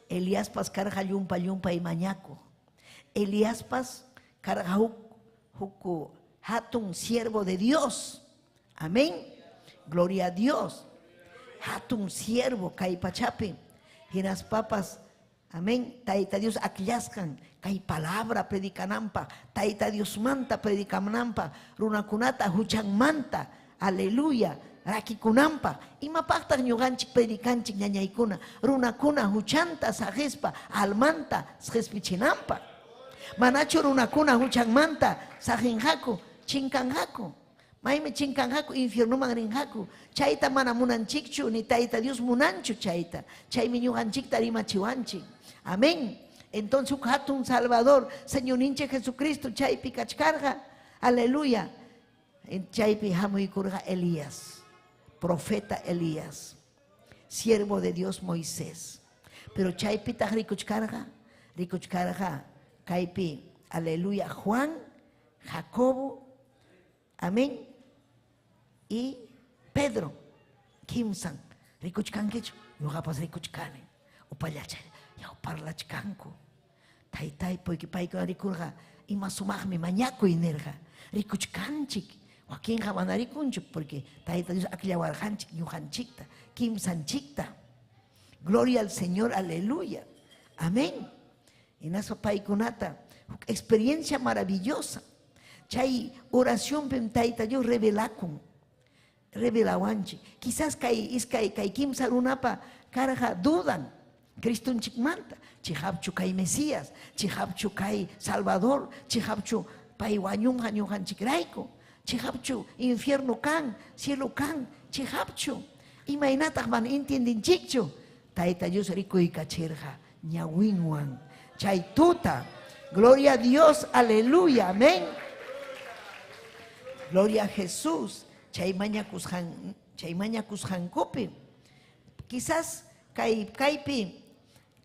Eliaspas karqa llumpa llumpay mañakuq. Eliaspas karqa huk huk hatun siervo de Dios. Amén. Gloria a Dios. Hatun siervo kay pachapi. Hinaspapas Amén. Tayta Dios akllasqan kay palabra predicananpaq, Tayta Diosmanta predicananpaq, runakunata huchanmanta, aleluya, rakikunanpaq. Imapaqtaq ñuqanchik predicanchik ñañaykuna, runakuna huchanta saqispa, almanta qespichinanpaq. Manachu runakuna huchanmanta saqinqaku, chinkanqaku. Maymi chinkanqaku, infiernoman rinqaku. Chayta mana munanchikchu, ni Tayta Dios munanchu chayta. Chaymi ñuqanchikta rimachiwanchik. Amén. Entonces huk hatun Salvador, Señorninchik Jesucristo chaypi kachkarqa. Aleluya. Chaypi hamuykurqa Elías, profeta Elías, siervo de Dios Moisés. Pero chaypitaq rikuchkarqa, rikuchkarqa kaypi, aleluya, Juan, Jacobo, amén, y Pedro, kimsan, rikuchkankichu, ñuqapas rikuchkani, upallacha, yaw parlachkanku. Taytay, porque paykuna rikurqa, ima sumaqmi mañakuy nirqa, rikuchkanchik, wakinqa mana rikunchu, porque Tayta Dios akllawarqanchik ñuqanchikta, kimsanchikta. Gloria al Señor, aleluya. Amén. Hinaspa paykunata, huk experiencia maravillosa. Chay oracionpim Tayta Dios revelakun, revelawanchik. Quizás kay iskay kay kimsa runapa karqa dudan Cristonchikmanta, chiqapchu kay Mesías, chiqapchu kay Salvador, chiqapchu pay wañunqa ñuqanchikrayku, chiqapchu infierno kan, cielo kan, chiqapchu. Imaynataq mana entiendinchikchu. Tayta Dios rikuykachirqa ñawinwan chay tuta. Gloria a Dios, aleluya, amén. Gloria a Jesús. Chay mañakusqan, chay mañakusqankupi. Quizás kay kaypi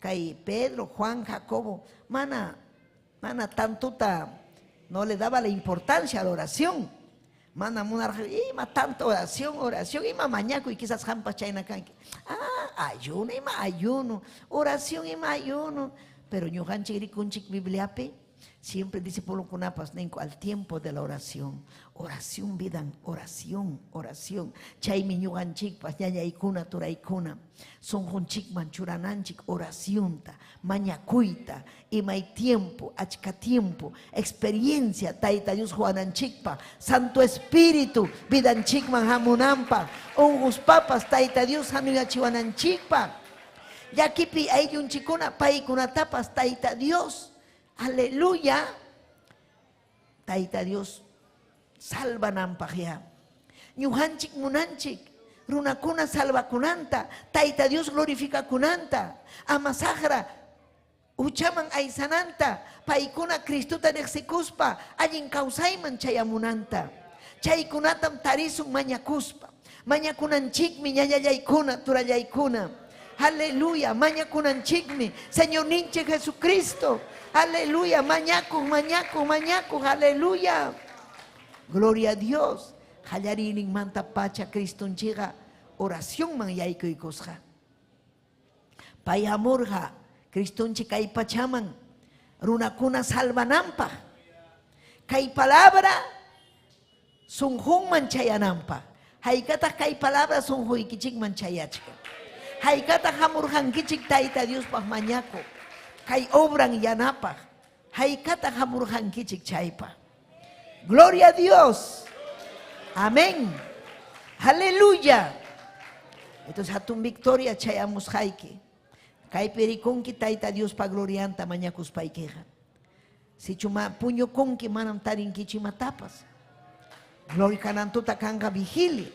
kay Pedro, Juan, Jacobo, mana mana tantuta no le daba la importancia a la oración. Mana munarqa ima tanta oración, oración, ima mañakuy, quizás qampas chayna kanki. Ah, ayuno, ima ayuno, oración, ima ayuno. Pero ñuqanchik rikunchik Bibliapi, siempre discípulokunapas ninku al tiempo de la oración. Oración vidan, oración, oración. Chaymi ñuqanchikpas ñañaykuna, turaykuna, sunqunchikman churananchik oracionta, mañakuyta, imay tiempo, achka tiempo, experiencia Tayta Dios huwananchikpa, Santo Espíritu vidanchikman hamunanpaq, unquspapas Tayta Dios hanuyachiwananchikpaq. Llakipi ayllunchikuna paykunatapas Tayta Dios, aleluya, Tayta Dios salvananpaq ya. Ñuqanchik munanchik runakuna salvakunanta, Tayta Dios glorificakunanta, ama saqra huchaman aysananta, paykuna Cristota riqsikuspa allin kawsayman chayamunanta. Chaykunatam tarisun mañakuspa. Mañakunanchikmi ñañallaykuna, turallaykuna. Aleluya, mañakunanchikmi Señorninchik Jesucristo. Aleluya, mañakuq, mañakuq, mañakuq, aleluya. Gloria a Dios. Qallariyninmanta pacha Cristonchikqa oracionman yaykuykusqa. Pay hamurqa Cristonchik kay pachaman runakuna salvananpaq. Kay palabra sunqunman chayananpaq. Haykataq kay palabra sunquykichikman chayachkan. Haykataq hamurqankichik Tayta Diospaq mañakuq, kay obran yanapaq. Haykataq hamurqankichik chaypaq. Gloria a Dios. Amén. Aleluya. Entonces hatun victoria chayamusqayki. Kaypi rikunki Tayta Diospa glorianta mañakuspaykiqa. Sichu ma puñukunki manam tarinkichu imatapas. Gloria kanan tuta kanqa vigilia.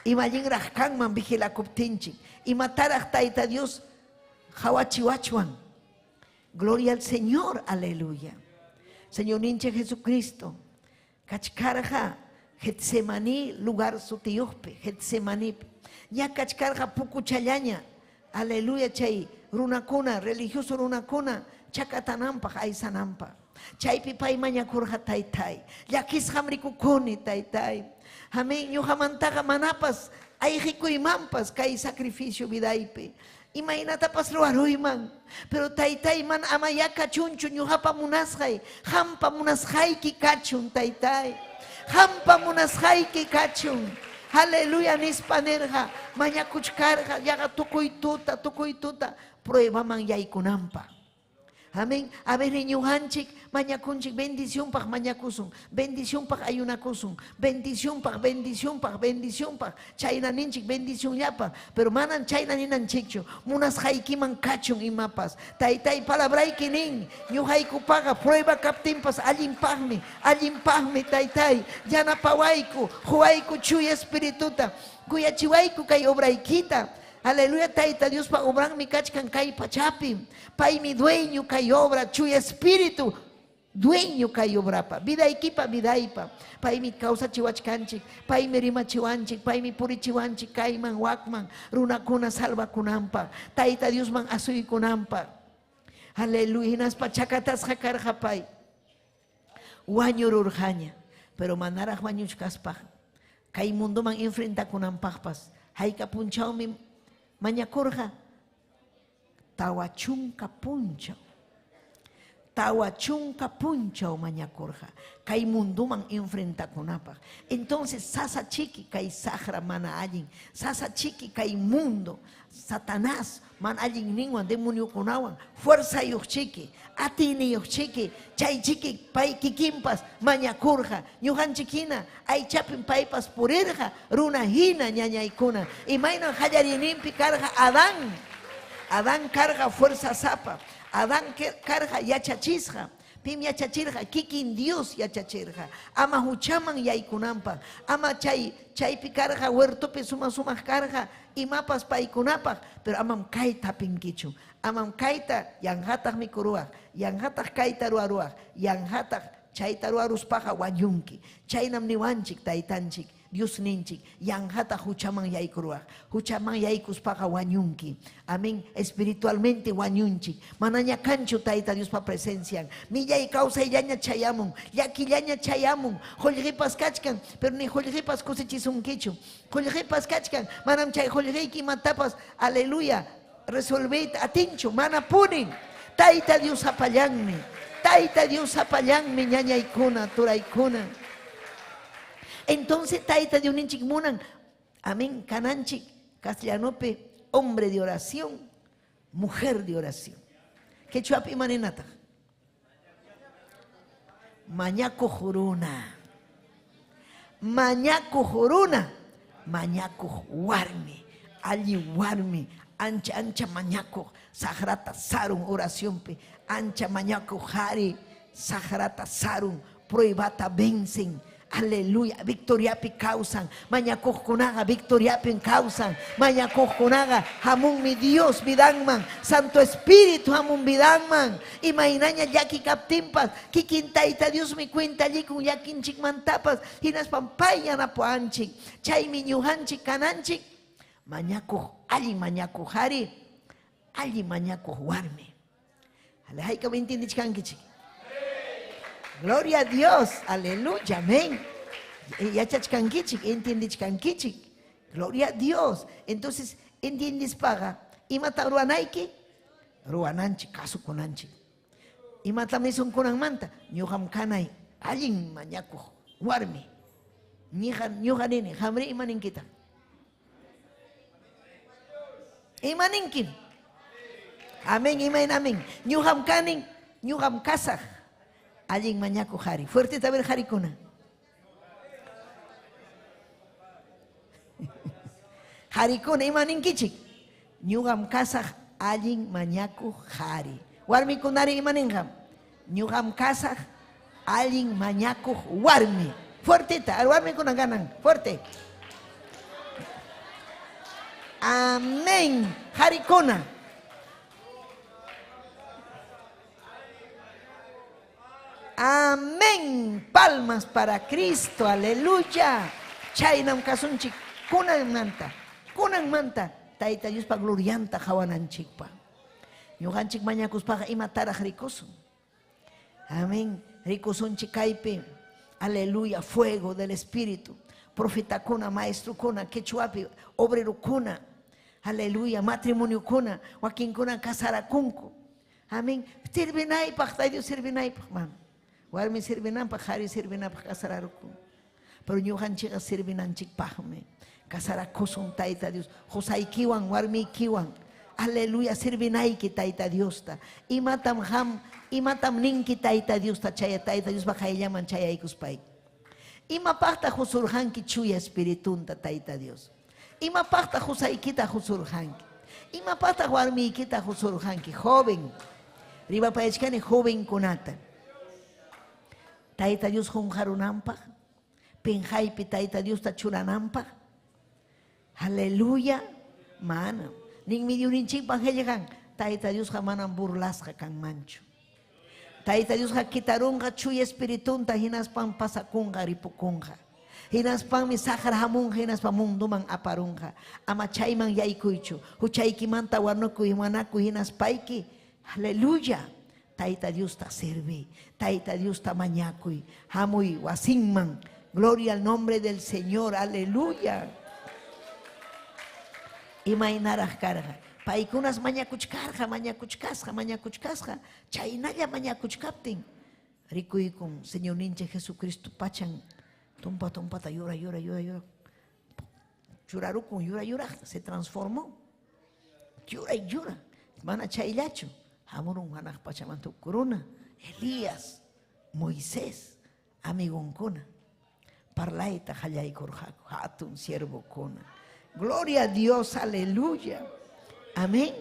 Ima allinraq kanman vigilakuptinchik. Imataraq Tayta Dios qawachiwachwan. Gloria al Señor, aleluya. Señorninchik Jesucristo, kachkarqa Getsemaní lugar sutiyuqpi, Getsemanípi. Ña kachkarqa pukuchallaña, aleluya, chay runakuna, religioso runakuna, chakatananpaq, aysananpaq. Chaypi pay mañakurqa, Taytay, llakisqam rikukuni, Taytay. Amén, ñuqamantaqa manapas ayqikuymanpas kay sacrificio vidaypi. Imaynatapas ruwaruyman. Pero taytay mana amayá kachunchu ñuqapa munasqay, qampa munasqayki kachun taytay. Qampa munasqayki kachun. Aleluya nispa nirqa, mañakuchkarqa yaqa tukuy tuta, tukuy tuta pruebaman yaykunanpaq. Amén. A ver, ñuqanchik mañakunchik bendicionpaq mañakusun, bendicionpaq ayunakusun, bendicionpaq, bendicionpaq, bendicionpaq, chayna ninchik bendicionllapaq, pero manan chayna ninanchikchu, munasqaykiman kachun imapas. Taytay palabrayki nin, ñuqaykupaqa prueba kaptinpas allinpaqmi, allinpaqmi taytay, yanapawayku, quwayku chuya espirituta, kuyachiwayku kay obraykita. Aleluya, Tayta Diospa obranmi kachkan kay pachapi. Paymi dueño kay obra, chuya espíritu dueño kay obrapa. Vidaykipa, vidaypa. Paymi kawsachiwachkanchik, paymi rimachiwanchik, paymi purichiwanchik kayman wakman, runakuna salvakunanpaq, Tayta Diosman asuykunanpaq. Aleluya, hinaspa chakatasqa karqa pay. Wañururqaña, pero manaraq wañuchkaspa kay mundoman enfrentakunanpaqpas hayka punchawmi mañakurqa 40 punchaw. 40 punchaw mañakurqa kay mundoman enfrentakunapaq. Entonces sasa chiki kay saqra mana allin, sasa chiki kay mundo, Satanás mana allin ninwan demoniokunawan fuerzayuq chiki, atiyniyuq chiki, chay chiki pay kikinpas mañakurqa, ñuqanchik hina aychapim paypas purirqa, runa hina ñañaykuna. Imaynan qallariyninpi karqa Adán. Adán karqa fuerzasapa, Adán karqa yachachisqa. Pim yachachirqa? Kikin Dios yachachirqa. Ama huchaman yaykunanpaq, ama chay chaypi karqa huertopi suma-sumaq karqa imapas paykunapaq, pero amam kayta hapinkichu, amam kayta yanqataq mikuruwaq, yanqataq kayta ruwaruwaq, yanqataq chayta ruwaruspaqa wañunki. Chaynam niwanchik taytanchik Diosninchik, yanqataq huchaman yaykuruwaq, huchaman yaykuspaqa wañunki. Amén. Espiritualmente wañunchik. Manaña kanchu Tayta Diospa presencian. Millay kawsayllaña chayamun, llakillaña chayamun, qullqipas kachkan, pero ni qullqipas kusichisunkichu. Qullqipas kachkan, manam chay qullqiyki imatapas, aleluya, resolveyta atinchu, mana punin. Tayta Dios sapallanmi. Tayta Dios sapallanmi ñañaykuna, turaykuna. Entonces Tayta Diosninchik munan, amén, kananchik castellanopi hombre de oración, mujer de oración. Quechuapi ima ninataq? Mañakuq runa. Mañakuq runa, mañakuq warmi, alli warmi, ancha ancha mañakuq, saqrata sarun oracionpi, ancha mañakuq qhari, saqrata sarun, pruebata vencen. Aleluya, victoriapi kawsan, mañakuqkunaqa victoriapim kawsan, mañakuqkunaqa hamunmi Dios vidanman, Santo Espíritu hamun vidanman, imaynaña llaki kaptinpas, kikin Tayta Diosmi cuentallikun llakinchikmantapas, hinaspam pay yanapuwanchik, chaymi ñuqanchik kananchik, mañakuq, allin mañakuq qhari, allin mañakuq warmi. Haykam entiendichkankichik? Gloria a Dios, aleluya, amén. Yachachkankichik, entiendichkankichik. Gloria a Dios. Entonces, entiendispaqa, imata ruwanayki? Ruwananchik, kasukunanchik. Imatam nisun kunanmanta? Ñuqam kanay allin mañakuq warmi. Ñuqa nini, qamri ima ninkitaq? Ima ninkim? Amén, imayna amén. Ñuqam kanin, ñuqam kasaq allin mañakuq qhari. Fuerteta a ver qharikuna. Qharikuna ima ninkichik? Ñuqam kasaq allin mañakuq qhari. Warmikunari ima ninqam? Ñuqam kasaq allin mañakuq warmi. Fuerteta, warmikuna ganan, fuerte. Amén. Qharikuna. Amén. Palmas para Cristo. Aleluya. Chaynam kasunchik kunanmanta. Kunanmanta Tayta Diospa glorianta qawananchikpa. Ñuqanchik mañakuspaqa imataraq rikusun. Amén. Rikusunchik kaypi. Aleluya. Fuego del Espíritu. Profetakuna, maestrokuna, quechuapi, obrerokuna. Aleluya, matrimoniokuna, wakinkuna casarakunku. Amén. Sirvinaypaq, Tayta Dios sirvinaypaq, mana. Warmi sirvinanpaq, qhari sirvinanpaq casararukun. Pero ñuqanchikqa sirvinanchikpaqmi. Casarakusun Tayta Dios, qusaykiwan, warmiykiwan. Aleluya, sirvinayki Tayta Diosta. Imatam qam, imatam ninki Tayta Diosta chay Tayta Diospa qayllaman chayaykuspayki. Imapaqtaq qusurqanki chuya espiritunta Tayta Dios? Imapaqtaq qusaykita qusurqanki? Imapaqtaq warmiykita qusurqanki? Joven, rimapayachkani jovenkunata. Tayta Dios qunqarunanpaq, pinqaypi Tayta Diosta churananpaq. Aleluya, manam. Ninmi Diosninchikpa qillqan, Tayta Diosqa manam burlasqa kanmanchu. Tayta Diosqa quitarunqa chuya espiritunta hinaspan pasakunqa ripukunqa. Hinaspanmi saqra hamunqa hinaspa munduman aparunqa. Ama chayman yaykuychu. Huchaykimanta wanukuy wanakuy hinaspayki. Aleluya. Tayta Diosta sirvi. Tayta Diosta mañakuy. Hamuy wasinman. Gloria al nombre del Señor. Aleluya. Imaynaraq karqa. Paykunas mañakuchkarqa, mañakuchkasqa, mañakuchkasqa. Chaynalla mañakuchkaptin rikuykun Señorninchik Jesucristo pachan tumpa tumpata yura yura yura yura churarukun yura yuraqta, se transformó. Yura yura, mana chayllachu. Hamurun hanaq pachamanta huk runa, Elías, Moisés, amigonkuna. Parlayta qallaykurqaku, hatun siervokuna. Gloria a Dios, aleluya. Amén.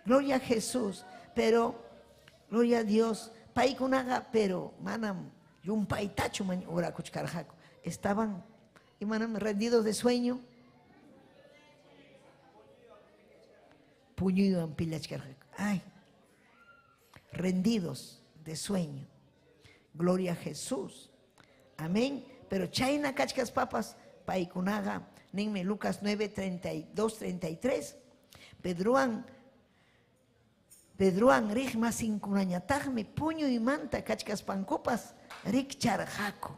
Gloria a Jesús. Pero, gloria a Dios, paykunaqa, pero manam llumpaytachu orakuchkarqaku. Estaban, y manam rendidos de sueño. Puñuywan pillachkarqaku. Ay, rendidos de sueño. Gloria a Jesús. Amén. Pero chayna kachkaspapas paykunaqa ninmi Lucas 9, 32, 33. Pedrowan Pedrowan riq masinkunañataqmi puñuymanta kachkaspankupas rikcharqaku.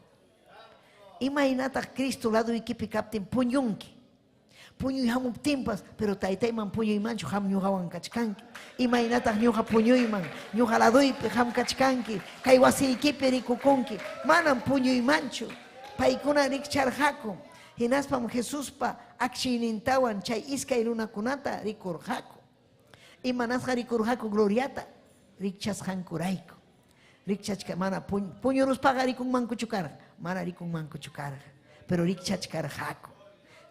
Imaynataq Cristo laduykipi kaptin puñunki? Puñuy hamuptinpas, pero taytayman puñuymanchu qam ñuqawan kachkanki. Imaynataq ñuqa puñuyman, ñuqa laduypi qam kachkanki, kay wasiykipi rikukunki, manam puñuymanchu. Paykuna rikcharqaku. Hinaspam Jesuspa akchiynintawan chay iskay runakunata rikurqaku. Imanasqa rikurqaku gloriata? Rikchasqankurayku. Rikchachka mana puñuruspaqa rikunmankuchu karqa, mana rikunmankuchu karqa, pero rikchachkarqaku,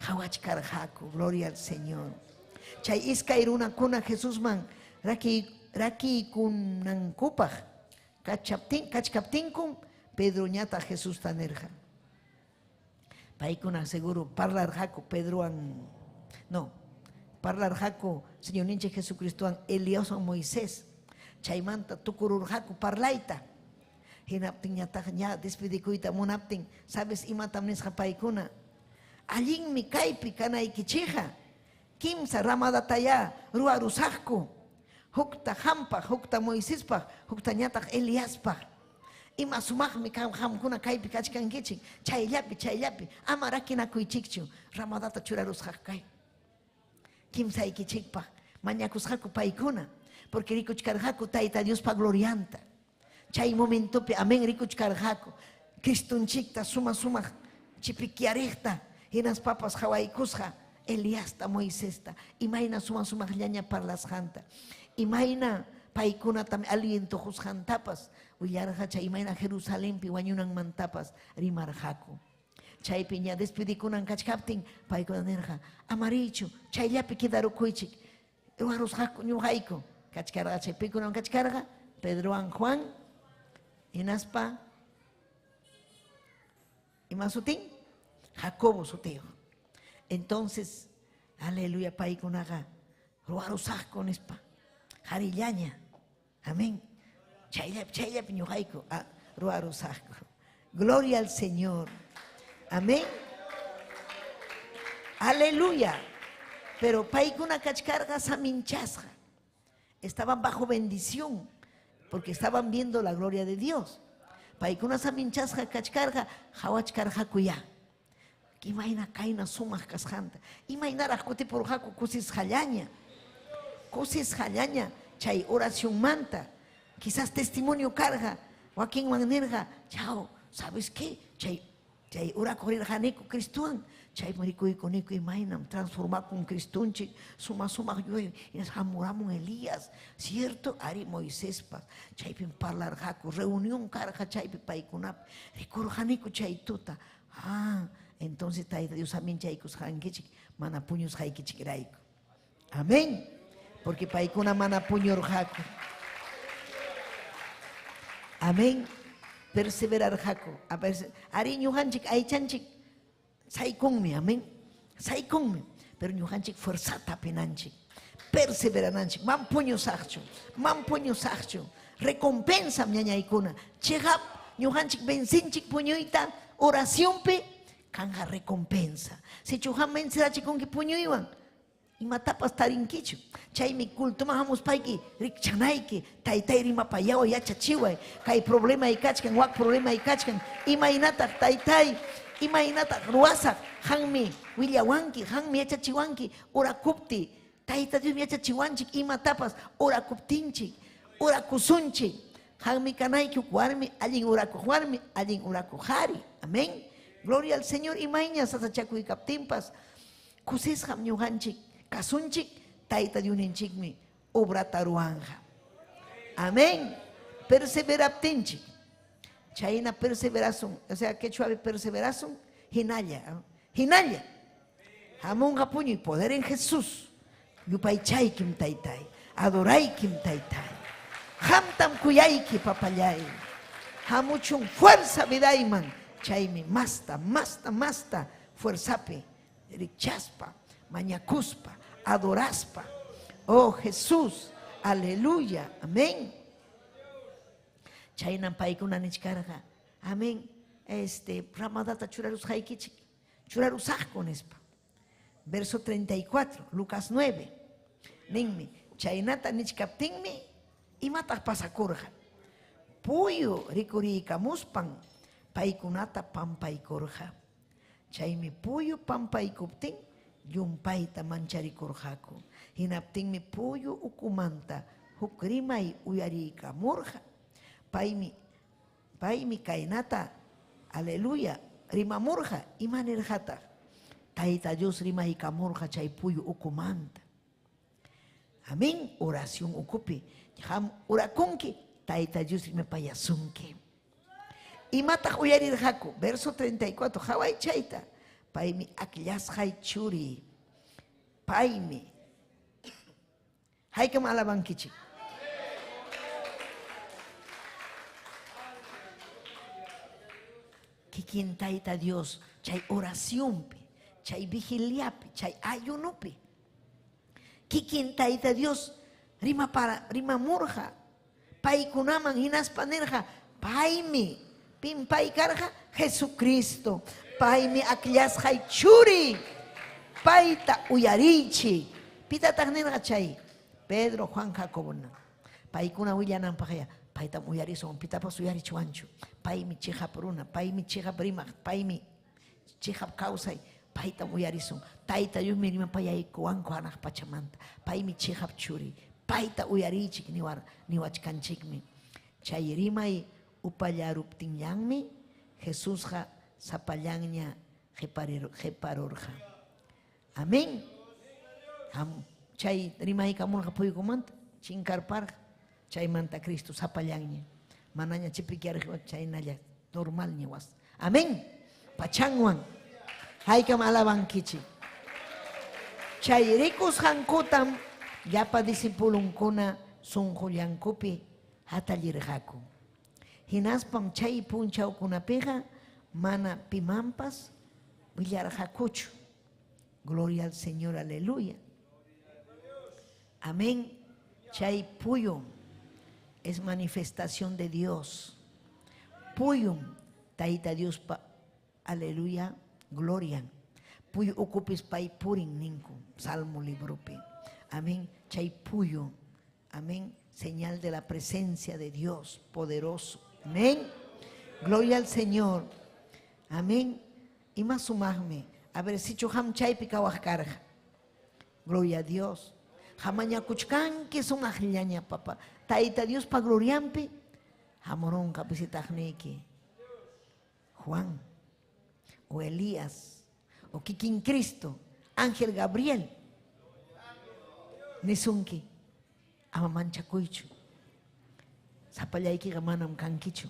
qawachkarqaku, gloria al Señor. Chay iskay runakuna Jesusman rakiykunankupaq kachkaptinkum Pedroñataq Jesusta nirqa. Paykuna seguro parlarqaku Pedrowan, no, parlarqaku Señorninchik Jesucristowan Eliaswan Moisés. Chaymanta tukururqaku parlayta. Hinaptinñataq ña despedikuyta munaptin, ¿sabes imatam nisqa paykuna? Allinmi kaypi kanaykichikqa. Kimsa ramadatayá ruwarusaqku. Hukta qampaq, hukta Moisespaq, huktañataq Eliaspaq. Ima sumaqmi qamkuna kaypi kachkankichik. Chayllapi, chayllapi, ama rakinakuychikchu. Ramadata churarusqaku kay. Kimsaykichikpaq mañakusqaku paykuna, porque rikuchkarqaku Tayta Diospa glorianta. Chay momentopi, amén, rikuchkarqaku Cristonchikta suma sumaq chipikyariqta, hinaspapas qawaykusqa Eliasta, Moisesta, imayna suma sumaqllaña parlasqanta, imayna paykunatam aliento qusqantapas willarqa, chay imayna Jerusalenpi wañunanmantapas rimarqaku. Chaypi ña despedikunan kachkaptin paykuna nirqa, amariychu, chayllapi quedarukuychik, ruwarusqaku ñuqayku. Kachkarqa chay pikunan kachkarqa, Pedrowan Juan, hinaspa ima sutin? Jacobo sutiyuq. Entonces, aleluya, paykunaqa ruwarusaqku nispa, qharillaña. Amén. Chayllapi, chayllapi ñuqayku ruwarusaqku. Gloria al Señor. Amén. Aleluya. Pero paykuna kachkarqa saminchasqa. Estaban bajo bendición porque estaban viendo la gloria de Dios. Paykuna saminchasqa kachkarqa, qhawachkarqaku ya. Imayna kayna sumaq kasqanta. Imaynaraq kutipurqaku kusisqallaña. Kusisqallaña chay oracionmanta. Quizás testimonio karqa. Wakinwan nirqa, chao, ¿sabes qué? Chay chay orakuq rirqaniku Cristowan. Chaymi rikuykuniku imaynam transformakun Cristonchik, suma sumaq yuyay, hinaspa hamuramun Elías, cierto, ari Moisespas. Chaypim parlarqaku, reunión karqa chaypi paykunapi. Rikurqaniku chay tuta. Ah, entonces Tayta Dios aminchaykusqankichik mana puñusqaykichikrayku. Amén. Porque paykuna mana puñurqaku. Amén. Perseverarqaku. Ari ñuqanchik aychanchik saykunmi, amén. Saykunmi. Pero ñuqanchik fuerzata apinanchik. Perseverananchik. Man puñusaqchu. Man puñusaqchu. Recompensam ñañaykuna. Chiqap ñuqanchik vencinchik puñuyta oracionpi kanja recompensa. Sichu qam vencerachikunki puñuywan, imatapas tarinkichu. Chaymi cultuman hamuspayki rikchanayki, taytay rimapayaway yachachiway, kay problemay kachkan, wak problemay kachkan, imaynataq taytay, imaynataq ruwasaq, qanmi willawanki, qanmi yachachiwanki, orakupti, Tayta Diosmi yachachiwanchik imatapas orakuptinchik, orakusunchik. Qanmi kanayki huk warmi, allin orakuq warmi, allin orakuq qhari. Amén. Gloria al Señor. Imayña sasachakuy kaptinpas, kusisqam ñuqanchik kasunchik, Tayta Diosninchikmi obrata ruwanqa. Amén. Perseveraptinchik. Chayna perseverasun, o sea, quechuapi perseverasun, hinalla, hinalla. Hamunqa puñuy, poder en Jesús. Yupaychaykim taytay, adoraykim taytay. Qamtam kuyayki papallay. Hamuchun fuerza vidayman, chaymi masta, masta, masta fuerzapi rikchaspa, mañakuspa, adoraspa. Oh Jesús, aleluya, amén. Chaynam paykuna nichkarqa, amén, este ramadata churarusqaykichik, churarusaqku nispa. Verso 34, Lucas 9. Ninmi, chaynata nichkaptinmi, imataq pasakurqa? Puyu rikuriykamuspan paykunata pampaykurqa. Chaymi puyu pampaykuptin llumpayta mancharikurqaku. Hinaptinmi puyu ukumanta huk rimay uyariykamurqa. Paymi paymi kaynata, aleluya, rimamurqa. Ima nirqataq? Tayta Dios rimaykamurqa chay puyu ukumanta. Amén. Oración ukupi. Qam orakunki, Tayta Dios rimapayasunki. Imataq uyarirqaku? Verso 34, qaway chayta. Paymi akllasqay churi. Paymi. Haykam alabankichik? Kikin Tayta Dios chay oracionpi, chay vigiliapi, chay ayunopi. Kikin Tayta Dios rimapara, rimamurqa paykunaman hinaspa nirqa, paymi, pim pay karqa? Jesucristo. Paymi akllasqay churi. Payta uyariychik. Pitataq nirqa chay? Pedro, Juan, Jacobo. Paykuna willananpaqya, paytam uyarisun, pitapas uyarichwanchu. Paymi chiqap runa, paymi chiqap rimaq, paymi chiqap kawsay, paytam uyarisun. Tayta Diosmi rimapayaykuwanku hanaq pachamanta. Paymi chiqap churi. Payta uyariychik niwar, niwachkanchikmi. Chay rimay upallaruptinllanmi Jesusqa sapallanña qeparurqa. Amén. Chay rimaykamurqa puykumanta, chinkarparqa. Chaymanta Cristo sapallanña. Manaña chipikyarqa chaynalla normalña was. Amén. Pachanwan. Haykam alabankichik. Chay rikusqankutam llapa discipulunkuna sunqullankupi hatallirqaku. Hinaspam chay punchawkunapiqa mana pimanpas willarqakuchu. Gloria al Señor, aleluya. Amén. Chay puyum es manifestación de Dios. Puyum, Tayta Diospa, aleluya, gloria. Puyu ukupis pay purin ninku, Salmo libropi. Amén. Chay puyu, amén, señal de la presencia de Dios poderoso. Amén. Gloria al Señor. Amén. Ima sumaqmi. A ver sichu ham chaypi kawaq karqa. Gloria a Dios. Hamañakuchkanki sumaqllaña papá. Tayta Diospa glorianpi hamurunqa visitaqniyki. Juan o Elías o kikin Cristo, Ángel Gabriel. Nisunki, ama manchakuychu. Sapallaykiqa manam kankichu.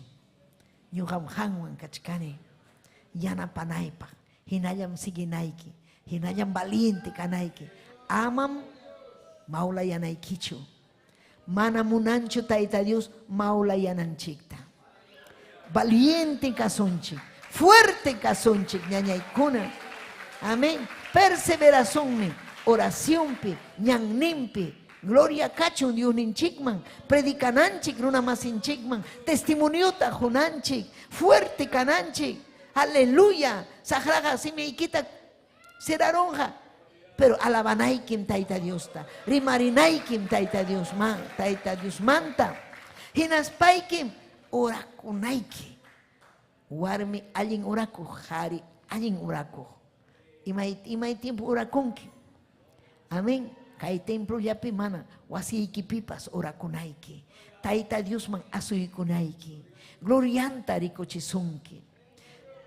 Ñuqam qanwan kachkani. Yanapanaypaq, hinallam siguinayki, hinallam valiente kanayki. Amam mawlayanaykichu. Mana munanchu Tayta Dios mawlayananchikta. Valiente kasunchik, fuerte kasunchik ñañaykuna. Amén. Perseverasunmi oracionpi, ñanninpi. Gloria kachun Diosninchikman, predicananchik runamasinchikman, testimoniota qunanchik, fuerte kananchik. Aleluya. Saqraqa simiykita siraronqa. Pero alabanaykim Tayta Diosta, rimarinaykim Tayta Dios man, Tayta Dios manta. Hinaspaykim orakunayki. Warmi allin orakuq, qhari allin orakuq. Imay imay tiempo orakunki. Amén. Kay templollapi mana wasiykipipas orakunayki. Tayta Diosman asuykunayki. Glorianta rikuchisunki.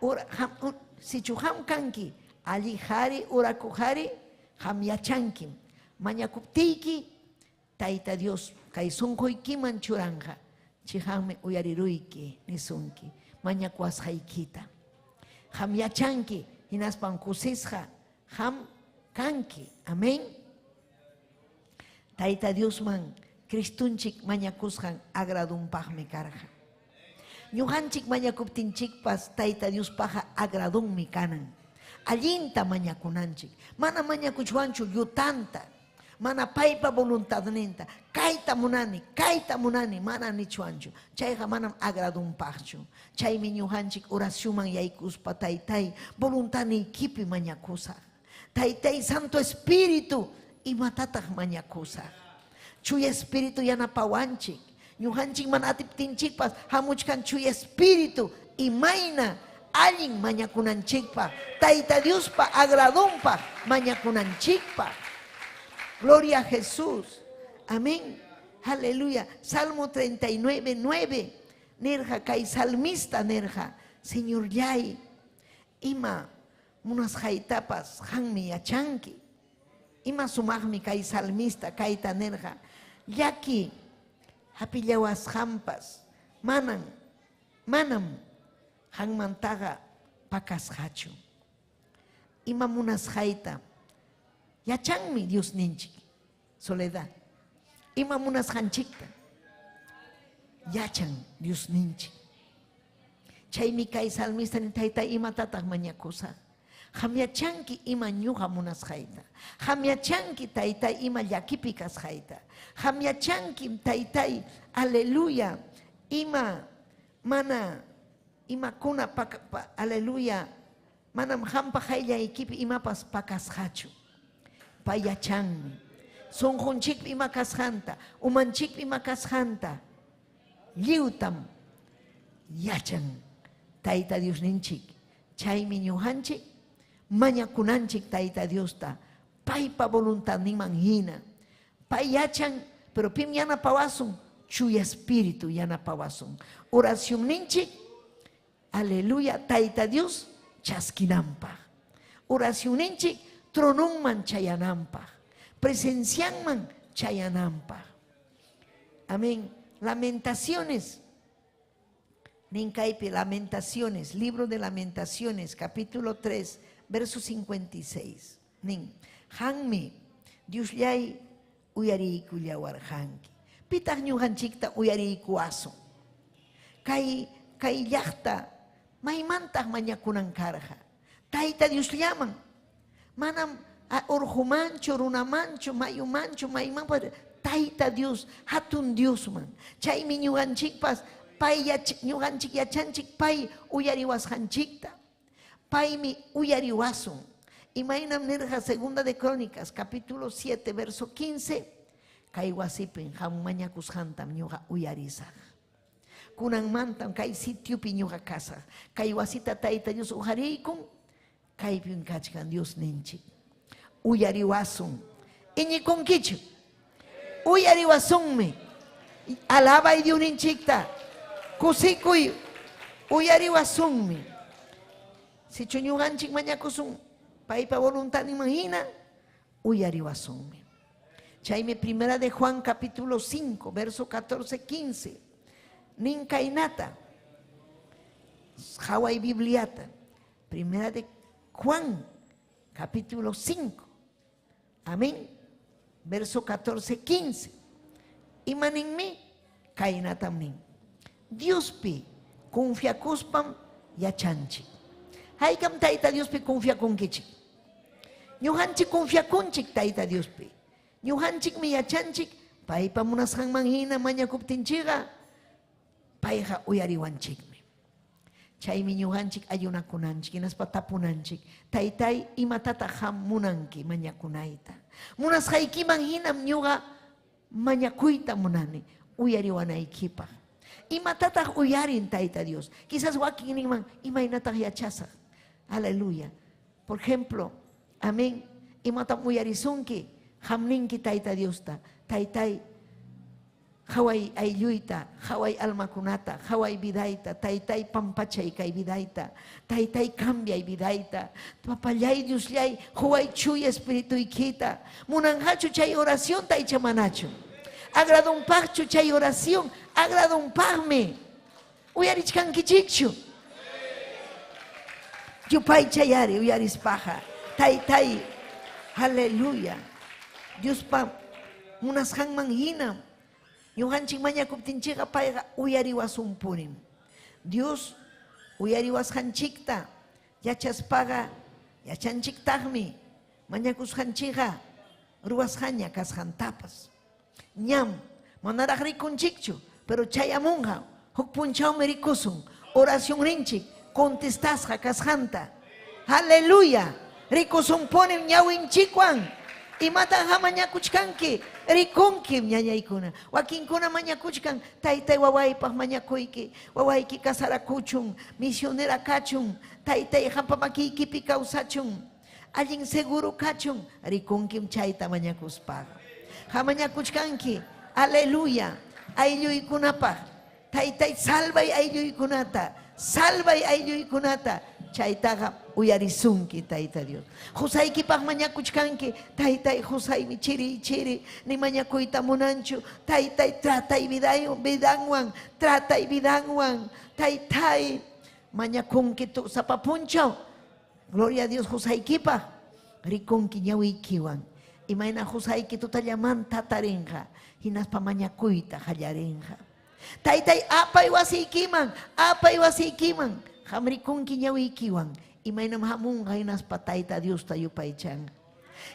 Ora, ham, sichu ham kanki, alli qhari orakuq qhari, ham yachankim. Mañakuptiyki, Tayta Dios kay sunquykiman churanqa. Chiqanmi uyariruyki, nisunki, mañakuwasqaykita. Ham yachanki, hinaspan kusisqa ham kanki. Amén. Tayta Diosman Cristunchik mañakusqan agradunpaqmi karqa. Ñuqanchik mañakuptinchikpas Tayta Diospaqqa agradunmi kanan. Allinta mañakunanchik. Mana mañakuchwanchu llutanta. Mana paypa voluntadninta. Kayta munani, kayta munani, mana nichwanchu. Chayqa manam agradunpaqchu. Chaymi ñuqanchik oracionman yaykuspa Taytay voluntadniykipi mañakusaq. Taytay Santo Espíritu imatataq mañakusaq. Chuya Espíritu yanapawanchik. Ñuqanchik mana atiptinchikpas hamuchkan Chuya Espíritu imayna allin mañakunanchikpaq. Tayta Diospa agradunpaq mañakunanchikpaq. Gloria a Jesús. Amén. Aleluya. Salmo 39, 9. Nerja, kay salmista nerja. Señor yay, ima munasqaytapas qanmi yachanki. Ima sumaqmi kay salmista kayta nerja. Llaki hapillawasqanpas manam manam qanmantaqa pakasqachu. Ima munasqayta yachanmi Diosninchik. Soledad. Ima munasqanchikta yachan Diosninchik. Chaymi kay salmista ni tayta imatataq mañakusaq. Qam yachanki ima ñuqa munasqayta. Qam yachanki taytay ima llakipi kasqayta. Qam yachanki taytay, aleluya, ima mana imakuna pa, aleluya, manam qampa qayllaykipi imapas pakasqachu. Pay yachanmi. Sunqunchikpi ima kasqanta, umanchikpi ima kasqanta, lliwtam yachan Tayta Diosninchik. Chaymi ñuqanchik mañakunanchik Tayta Diosta, paypa voluntadninman hina. Pay yachan, pero pim yanapawasun, Chuya Espíritu yanapawasun. Oracionninchik, aleluya, Tayta Dios chaskinanpaq. Oracionninchik trononman chayananpaq, presencianman chayananpaq. Amén. Lamentaciones. Ninkaypi, Lamentaciones, libro de Lamentaciones, capítulo 3, verso 56. Nin, Hanmi, Diosllay uyariykullawarqanki. Pitaq ñuqanchikta uyariykuwasun. Kay kay llaqta maymantaq mañakunan karqa. Tayta Diosllaman. Manam urqumanchu, runamanchu, mayumanchu, maymanpas Tayta Dios, hatun Diosman. Chaymi ñuqanchikpas pay ñuqanchik yachanchik pay uyariwasqanchikta. Paymi uyariwasun. Imaynam nirqa Segunda de Crónicas, capítulo 7, verso 15, kay wasipin qam mañakusqantam ñuqa uyarisaq. Kunanmantam kay sitiopi ñuqa kasaq. Kay wasita Tayta Dios uqariykun, Kaypim kachkan Diosninchik. Uyariwasun. Iñikunkichu? Uyariwasunmi. Alabay Diosninchikta. Kusikuy. Uyariwasunmi. Sichu ñuqanchik mañakusun paypa voluntadninman hina, uyariwasunmi. Chaymi primera de Juan capítulo 5, verso 14, 15. Nin kaynata. Haway Bibliata. Primera de Juan capítulo 5. Amén. Verso 14, 15. Imaninmi kaynatam nin. Diospi confiakuspam yachanchik. Haykam Tayta Diospi confiakunkichik. Ñuqanchik confiakunchik Tayta Diospi. Ñuqanchikmi yachanchik paypa munasqanman hina mañakuptinchikqa payqa uyariwanchikmi. Chaymi ñuqanchik ayunakunanchik, hinaspa tapunanchik. Taytay, imatataq qam munanki mañakunayta? Munasqaykiman hinam ñuqa mañakuyta munani uyariwanaykipaq. Imatataq uyarin Tayta Dios? Quizás wakin ninman, imaynataq yachasaq? Aleluya. Por ejemplo, amén, imatam uyarisunki? Qam ninki Tayta Diosta, Taytay, qhaway aylluyta, qhaway almakunata, qhaway vidayta, Taytay pampachay kay vidayta, Taytay cambiay vidayta, Papallay Diosllay, quway chuya espirituykita. Munanqachu chay oracionta icha manachu? Agradunpaqchu chay oración? Agradunpaqmi. Uyarichkankichikchu? Yupaychayari uyarispaqa. Taytay, aleluya. Diospa munasqanman hina ñuqanchik mañakuptinchikqa payqa uyariwasunpunim. Dios uyariwasqanchikta yachaspaqa yachanchiktaqmi mañakusqanchikqa ruwasqaña kasqantapas. Ñam manaraq rikunchikchu, pero chayamunqa huk punchawmi rikusun oracionninchik contestasqa kasqanta. Aleluya. Rikusunpunim ñawinchikwan. Imataq mañakuchkanki? Rikunkim ñañaykuna. Wakinkuna mañakuchkan, taytay wawaypaq mañakuyki, wawayki kasarakuchun, misionera kachun, taytay qampa makiykipi kawsachun, allin seguro kachun, rikunkim chayta mañakuspaqa. Qam mañakuchkanki, aleluya, aylluykunapaq, taytay salvay aylluykunata, salvay aylluykunata, chaytaqa uyarisunki Tayta Dios. Qusaykipaq mañakuchkanki, taytay qusaymi chiri chiri, ni mañakuyta munanchu, taytay tratay vidanwan, tratay vidanwan, taytay mañakunki sapa punchaw. Gloria a Dios qusaykipaq, rikunki ñawiykiwan. Imayna qusayki tutallamanta tarinqa, hinaspa mañakuyta qallarinqa. Taytay apay wasiykiman, apay wasiykiman, qam rikunki ñawiykiwan. Imaynam hamunqa hinaspa Tayta Diosta yupaychanqa.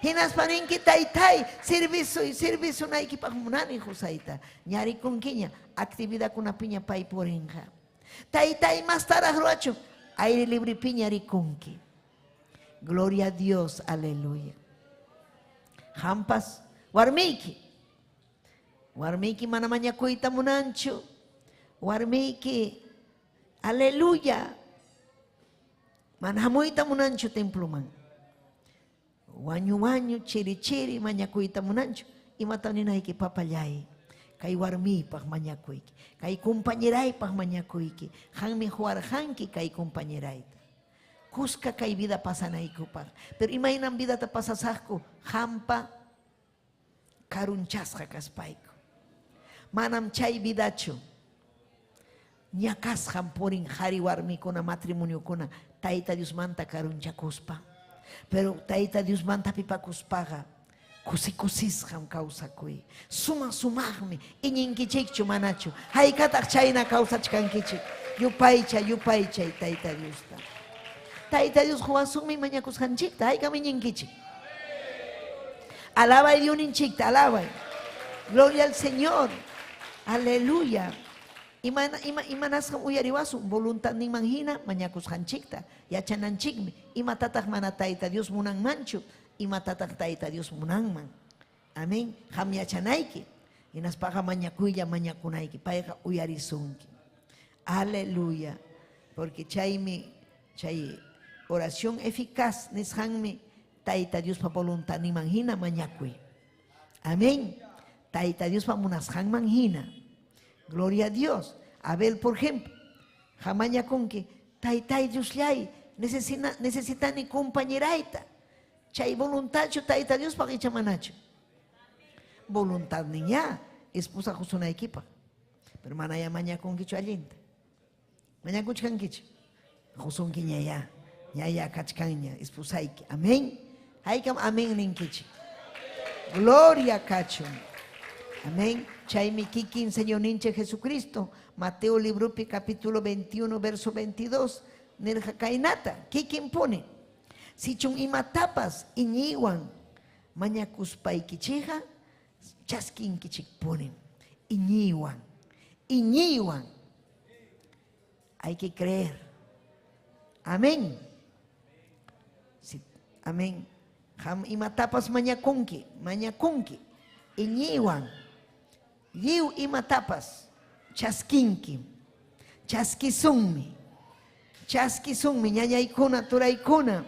Hinaspa ninki taytay, servisuy, servisunaykipaq munani qusayta. Ña rikunkiña, actividadkunapiña pay purinqa. Taytay mastaraq ruwachun, aire librepiña rikunki. Gloria a Dios, aleluya. Qampas warmiyki. Warmiyki mana mañakuyta munanchu. Warmiyki, aleluya. Mana hamuyta munanchu temploman. Wañu wañu, chiri chiri mañakuyta munanchu. Imata ninayki papallay. Kay warmiypaq mañakuyki. Kay compañeraypaq mañakuyki. Qanmi huwarqanki kay compañerayta. Kuska kay vida pasanaykupaq. Pero imaynam vidata pasasaqku qampa karunchasqa kaspayku. Manam chay vidachu. Ñakasqam purin qhari warmikuna matrimoniokuna Tayta Diosmanta karunchakuspa. Pero Tayta Diosmanta pipakuspaqa kusi kusisqam kawsakuy. Suma sumaqmi iñinkichikchu manachu. Haykataq chayna kawsachkankichik. Yupaychay, yupaychay Tayta Diosta. Tayta Dios quwasunmi mañakusqanchikta, haykam iñinkichik. Alabay Diosninchikta, alabay. Gloria al Señor. Aleluya. Imanasqam uyariwasun voluntadninman hina mañakusqanchikta, yachananchikmi. Imatataq mana Tayta Dios munanmanchu, imatataq Tayta Dios munanman. Amén. Qam yachanayki. Hinaspaqa mañakuylla mañakunayki, payqa uyarisunki. Aleluya. Porque chaymi chay Oración eficaz nisqanmi Tayta Diospa voluntadninman hina mañakuy. Amén. Tayta Diospa munasqanman hina. Gloria a Dios. Abel, por ejemplo, hamañakunki, Taytay Diosllay, necesitani compañerayta. Chay voluntadchu Tayta Diospaq icha manachu? Voluntadniña, esposa qusunaykipaq. Pero manaya mañakunkichu allinta. Mañakuchkankichu? Qusunkiñayá. Ñaya kachkanña esposayki. Amén. Haykam amén ninkichik. Gloria kachun. Amén. Chaymi kikin Señorninchik Jesucristo, Mateo libropi capítulo 21, verso 22, nirqa kaynata, kikin puni. Sichun imatapas iñiywan mañakuspaykichikqa chaskinkichikpunim. Iñiywan, iñiywan. Hay que creer. Amén. Si, amén. Qam imatapas mañakunki, mañakunki. Iñiywan. Lliw imatapas chaskinki. Chaskisunmi. Chaskisunmi, ñañaykuna, turaykuna.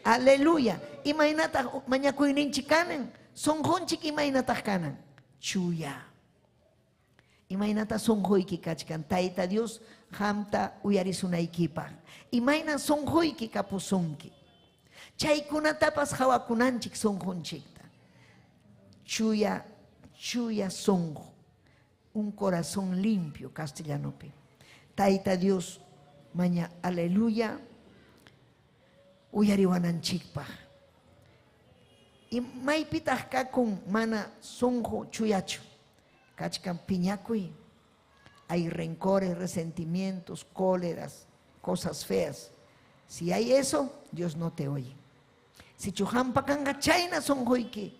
Aleluya. Imaynataq mañakuyninchik kanan? Sunqunchik imaynataq kanan? Chuya. Imaynata sunquyki kachkan Tayta Dios qamta uyarisunaykipaq? Imayna sunquyki kapusunki? Chaykunatapas qawakunanchik sunqunchikta. Chuya, chuya sunqu. Un corazón limpio, castellanopi. Tayta Dios maña, aleluya, uyariwananchikpaq. Maypitaq kakun mana sunqu chuyachu? Kachkan piñakuy. Hay rencores, resentimientos, cóleras, cosas feas. Si hay eso, Dios no te oye. Sichu qampa kanqa chayna sunquyki,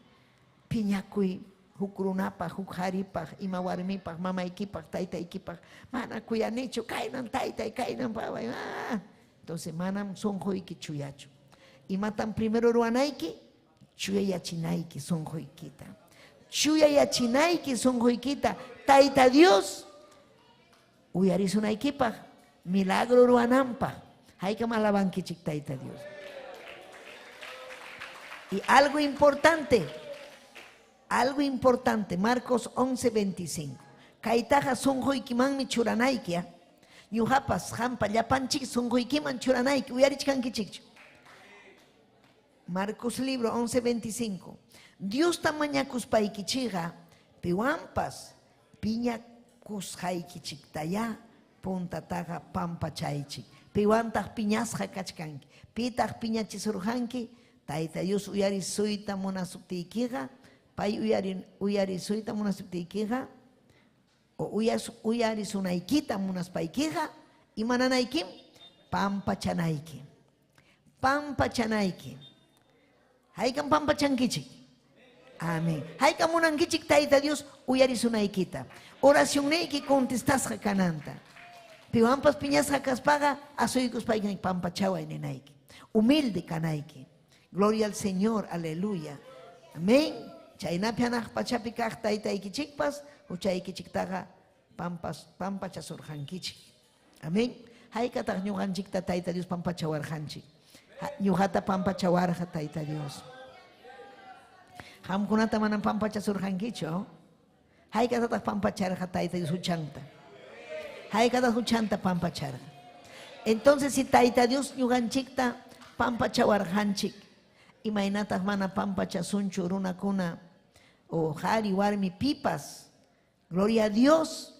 piñakuy huk runapaq, huk qaripaq, ima warmipaq, mamaykipaq, taytaykipaq, mana kuyanichu, kaynan taytay, kaynan papay. Ah. Entonces manam sunquyki chuyachu. Imatam primero ruwanayki? Chuyayachinayki sunquykita. Chuyayachinayki sunquykita. Tayta Dios uyarisunaykipaq, milagro ruwananpaq. Haykam alabankichik Tayta Dios. Y algo importante, algo importante, Marcos 11:25. Kaytaqa sunquykimanmi churanayki. Ñuqapas, qampa, llapanchik sunquykiman churanayki. Uyarichkankichikchu? Marcos libro 11:25. Diosta mañakuspaykichikqa piwanpas piñakusqaykichiktayá puntataqa pampachaychik. Piwantaq piñasqa kachkanki? Pitaq piñachisurqanki? Tayta Dios uyarisuyta munasuptiykiqa, pay uyarisuyta munasuptiykiqa, o uyarisunaykita munaspaykiqa, imananaykim? Pampachanayki. Pampachanayki. Haykam pampachankichik? Amén. Haykam munankichik Tayta Dios uyarisunaykita? Oracionniyki contestasqa kananta. Piwanpas piñasqa kaspaqa asuykuspayki pampachaway ninayki. Humilde kanayki. Gloria al Señor, aleluya. Amén. Chaynapi hanaq pachapi kaq taytaykichikpas huchaykichiktaqa pampachasurqankichik. Amén. Haykataq ñuqanchikta Tayta Dios pampachawarqanchik? Ñuqata pampachawarqa Tayta Dios. Qamkunata manam pampachasurqankichu. Haykatataq pampacharqa Tayta Dios huchanta? Haykataq huchanta pampacharqa? Entonces, si Tayta Dios ñuqanchikta pampachawarqanchik, imaynataq mana pampachasunchu runakuna o qhari warmi pipas? Gloria a Dios.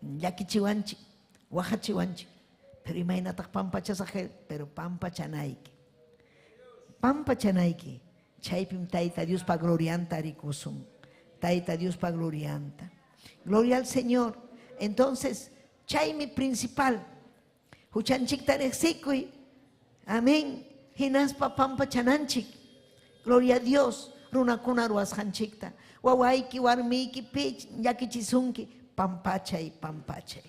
Llakichiwanchik, waqachiwanchik. Pero imaynataq pampachasaq? Pero pampachanayki. Pampachanayki. Chaypim Tayta Diospa glorianta rikusun. Tayta Diospa glorianta. Gloria al Señor. Entonces, chaymi principal. Huchanchikta riqsikuy. Amén. Hinaspa pampachananchik. Gloria a Dios. Runakuna ruwasqanchikta. Wawayki, warmiyki, pi llakichisunki. Pampachay, pampachay.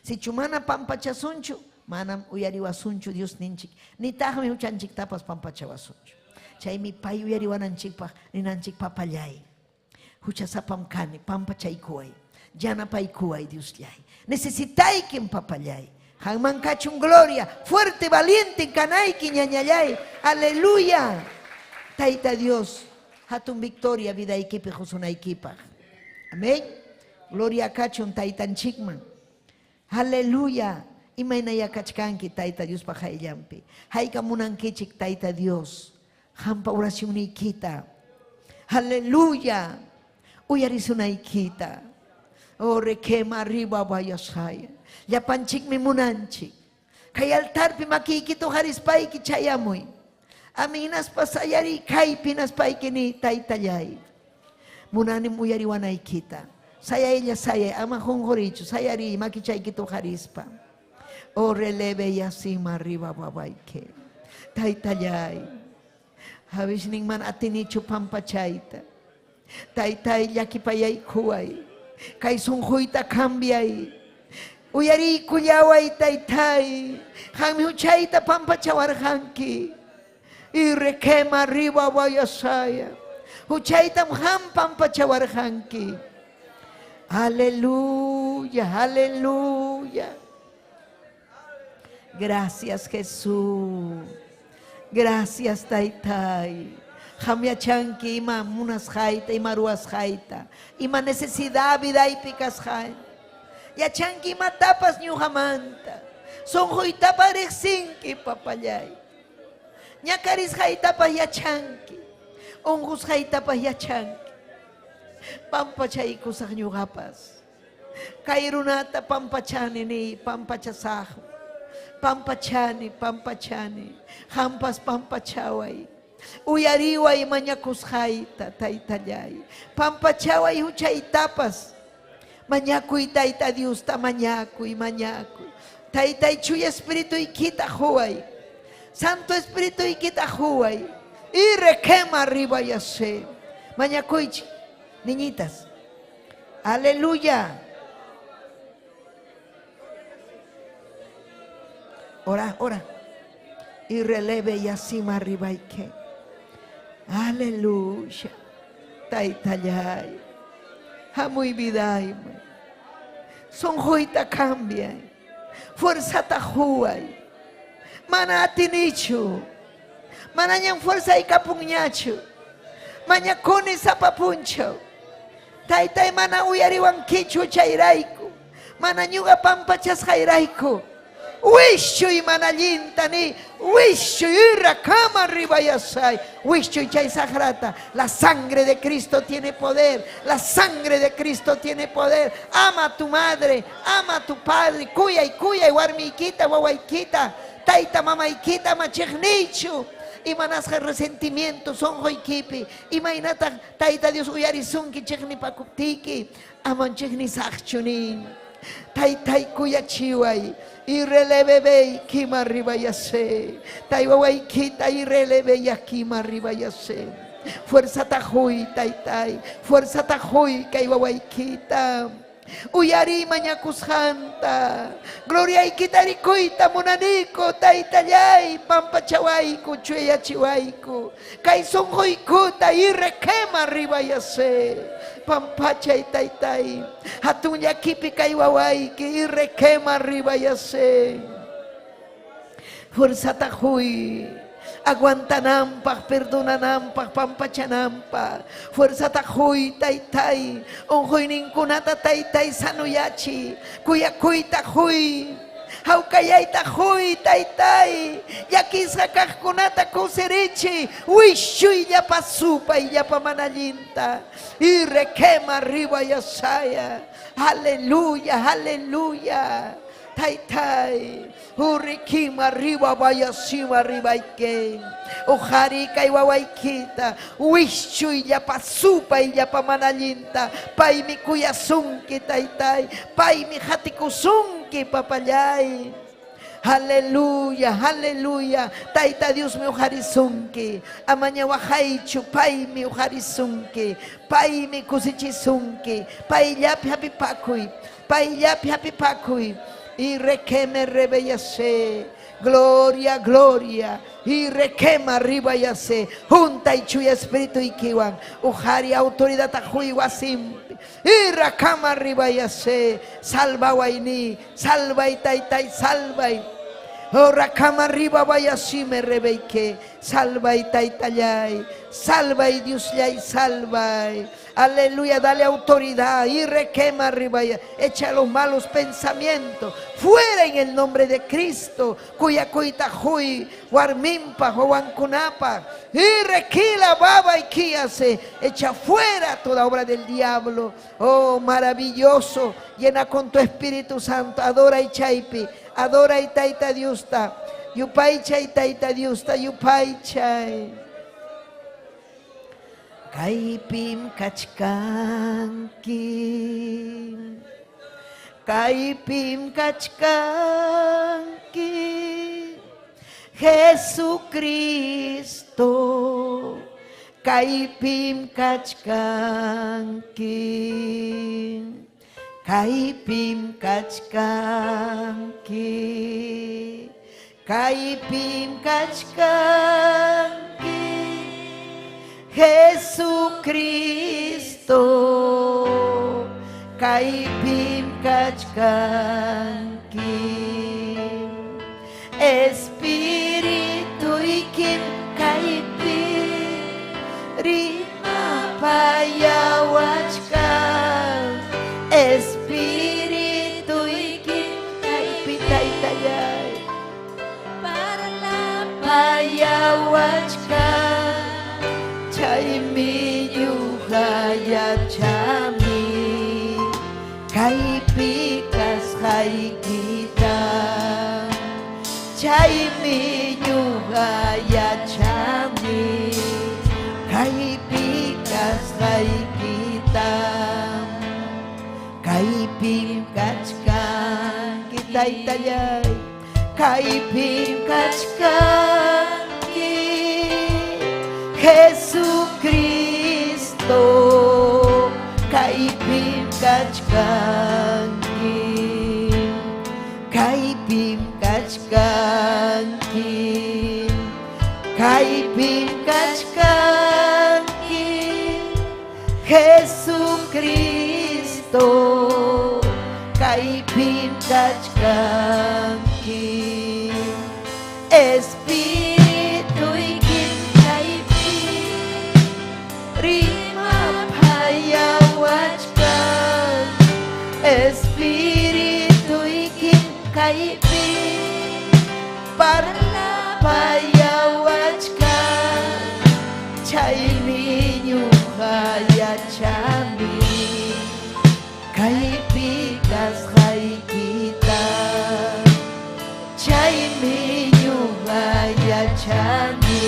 Sichu mana pampachasunchu, manam uyariwasunchu Diosninchik. Nitaqmi huchanchiktapas pampachawasunchu. Chaymi pay uyariwananchikpaq ninanchik papallay. Huchasapam kani, pampachaykuway. Yanapaykuway, Diosllay. Necesitaykim papallay. Qanman kachun gloria. Fuerte, valiente kanayki ñañallay. Aleluya. Tayta Dios, hatun victoria vidaykipi qusunaykipaq. Amén. Gloria kachun taytanchikman. Aleluya. Imaynaya kachkanki Tayta Diospa qayllanpi. Hayka munankichik Tayta Dios. Qampa oracionniykita. Aleluya. Uyarisunaykita. Oh, requema arriba vayasaya. Llapanchikmi munanchik. Kay altarpi makiykita uqarispayki chayamuy. Amin hinaspa sayariy kaypi hinaspayki ni taytallay. Munanim uyariwanaykita. Sayaylla sayay, ama qunquriychu, sayariy makichaykita uqarispa. Oh, releve y asima arriba babayke. Taytallay. Habishninman atinichu pampachayta. Taytay llakipayaykuway. Kay sunquyta cambiay. Uyariykullaway taytay. Qammi huchayta pampachawarqanki. Y requema arriba vayasaya. Huchaytam qam pampachawarqanki. Aleluya, aleluya. Gracias Jesús. Gracias Taytay. Qam yachanki ima munasqayta, ima ruwasqayta, ima necesidad vidaypi kasqay. Yachanki imatapas ñuqamanta. Sunquytapas riqsinki, papallay. Ñakarisqaytapas yachanki. Unqusqaytapas yachanki. Pampachaykusaq ñuqapas. Kay runata pampachani ni pampachasaq. Pampachani, pampachani. Qampas pampachaway. Uyariway mañakusqayta, taytallay. Pampachaway huchaytapas. Mañakuy Tayta Diosta, mañakuy, mañakuy. Taytay chuya espirituykita quway. Santo espirituykita quway. Y requema arriba yase. Mañakuychik, niñitas. Aleluya. Ora, ora. Y releve y asima arriba y que. Aleluya. Taytallay. Hamuy vidayman. Sunquyta cambiay. Fuerzata quway. Mana atinichu. Manañam fuerzay kapunñachu. Mañakuni sapa punchaw. Taytay mana uyariwankichu chayrayku. Mana ñuqa pampachasqayrayku. Wischuy mana allinta ni wischuy irrakama ribayasay. Wischuy chay saqrata. La sangre de Cristo tiene poder. La sangre de Cristo tiene poder. Ama a tu madre, ama a tu padre. Kuyay, kuyay, warmiykita, wawaykita. Tayta mamaykita ama chiqniychu. Imanasqa resentimiento sunquykipi. Imaynataq Tayta Dios uyarisunki chiqnipakuptiyki. Aman chiqnisaqchu nin. Taytay kuyachiway. Y releve kima ribayase. Tay wawaykita y releve yakima ribayase. Fuerza tajuy, taytay. Fuerza tajuy, kay wawaykita. Uyariy mañakusqanta. Gloriaykita rikuyta munaniku, taytallay, pampachawayku, chuyachiwayku. Kay sunquykuta y requema ribayase. Pampachay taytay. Hatun llakipi kay wawayki y requema ribayase. Fuerzata huy. Aguantananpaq, perdonananpaq, pampachananpaq. Fuerzata huy, taytay. Unquyninkunata taytay sanuyachi. Kuyakuyta huy. Hawkayayta huy, taytay. Llakisqa kaqkunata kusirichi. Wischuy llapa supay, llapa mana allinta. Y requema arriba yasaya. Aleluya, aleluya. Taytay. Urrikima arriba vayasima arribayke. Uqari kay wawaykita. Wischuy llapa supay, llapa mana allinta. Paymi kuyasunki, taytay. Paymi hatikusunki, papallay. Aleluya, aleluya. Tayta Diosmi uqarisunki. Amaña waqaychu, paymi uqarisunki. Paymi kusichisunki. Payllapi hapipakuy. Payllapi hapipakuy. Y requeme rebeyase. Gloria, gloria. Y requema arriba yase. Junta y chuya espíritu y kiwan. Ujari autoridad tajuy wasimpi. sutinpi. Irakama ribayase, salvawayni, salvay taytay, salvay. Oh, rakama riba bayasime rebeike, salvay taytallay, salvay Diosllay, salvay. Aleluya, dale autoridad y requema arriba, echa los malos pensamientos fuera en el nombre de Cristo. Cuya cuita hui, warmimpa, huancunapa, y requila baba y kíase, echa fuera toda obra del diablo. Oh, maravilloso, llena con tu Espíritu Santo, adora y chaipi, adora y taita Diosta, yupay chay taita Diosta, yupay chay. Kaypim kachkanki, kaypim kachkanki, Jesucristo, kaypim kachkanki, kaypim kachkanki, kaypim kachkanki, Jesucristo, kaypim kachkanki, Espíritu ikim kaypi, rimapayawachkan, Espíritu ikim kaypi taytallay, payawachkan, chaymi ñuqa yachani, kaypi kasqaykita, chaymi ñuqa yachani, kaypi kasqaykita, kaypim kachkanki taytallay, kaypim kachkanki, Jesucristo, kaypim kachkanki, kaypim kachkanki, kaypim kachkanki, Jesucristo, kaypim kachkanki, Espíritu ikim kaypi, rimapayawachkan, Espíritu ikim kaypi, parlapayawachkan, chaymi ñuqa yachani, kaypi kasqaykita, chaymi ñuqa yachani,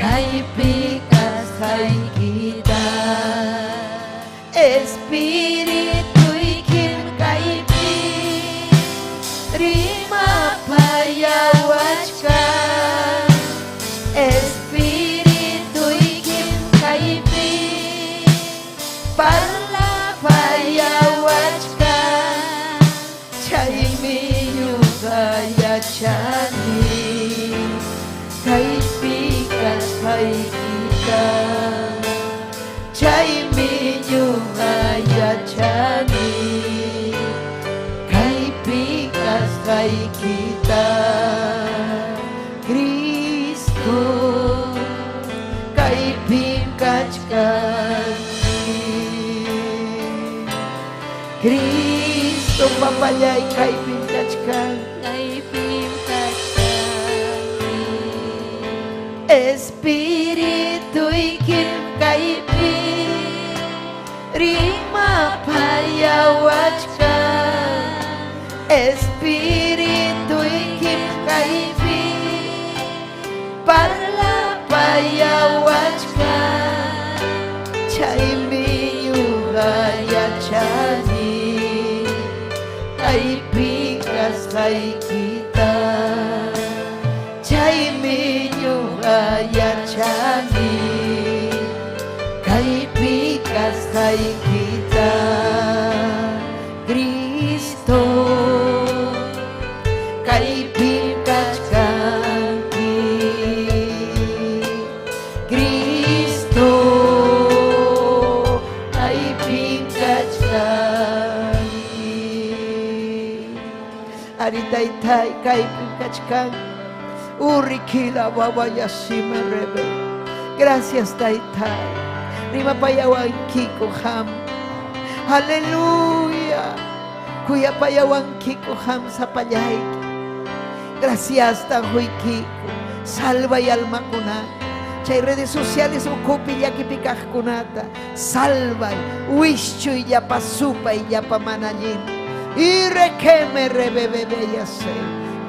kaypi kasqaykita, Espíritu ikim kaypi, rimapayawachkan, Espíritu ikim kaypi, parlapayawachkan, chaymi ñuqa yachani, kaypi kasqaykita, chaymi ñuqa yachani, kaypi kasqaykita, Cristo, kaypim kachkanki, Cristo, papallay, kaypim kachkanki, Kaypim kachkanki, Espíritu ikim kaypi, rimapayawachkan, Espíritu ikim kaypi, parlapayawachkan, chaymi ñuqa yachani, kaypi kasqaykita, chaymi ñuqa yachani, kaypi kasqaykita, Cristo, kaypim kachkanki, Cristo, kaypim Ari taytay kaypim kachkan. Urrikila babayasima rebe. Gracias taytay. Rimapayawankiko ham. Aleluya. Kuyapayawankiko ham sapallayki. Gracias tanhuykiko. Salvay almakunata. Chay redes sociales ukupi llakipi kaqkunata. Salvay, wischuy llapa supay llapa manallin. Y requeme rebebebeyase.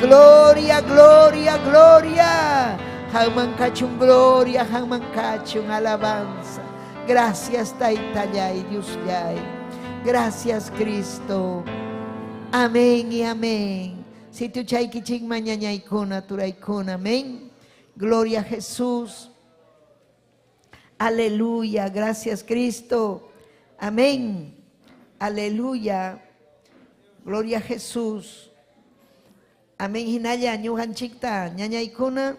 Gloria, gloria, gloria. Hanman kachun gloria, hanman kachun alabanza. Gracias Taytallay, Diosllay. Gracias Cristo. Amén y amén. Sitio chaykichik mañañaykuna, turaykuna. Amén. Gloria a Jesús. Aleluya. Gracias Cristo. Amén. Aleluya. Gloria a Jesús. Amén. Hinalla ñuqanchikta ñañaykuna.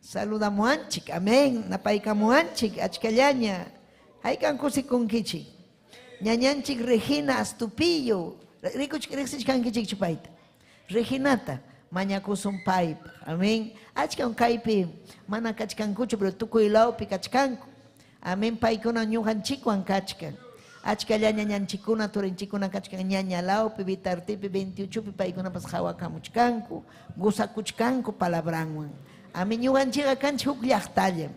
Saludamuanchik. Amén. Napaykamuanchik. Achkallaña. Haykan kusikunkichik. Ñañanchik Regina Astupillo. Rikuchik riqsichkankichik chupayta. Reginata. Mañakusun paypaq. Amén. Achkan kaypi mana kachkankuchu, pero tukuy lawpi kachkanku. Amén. Paykuna ñuqanchikwan kachkan. Achkalla ñañanchikuna, turinchikuna kachkan ñaña lawpi, Vitartipi, 28pi paykunapas qhawakamuchkanku, gusakuchkanku palabranwan. Amén. Ñuqanchikqa kanchik huk llaqtallam.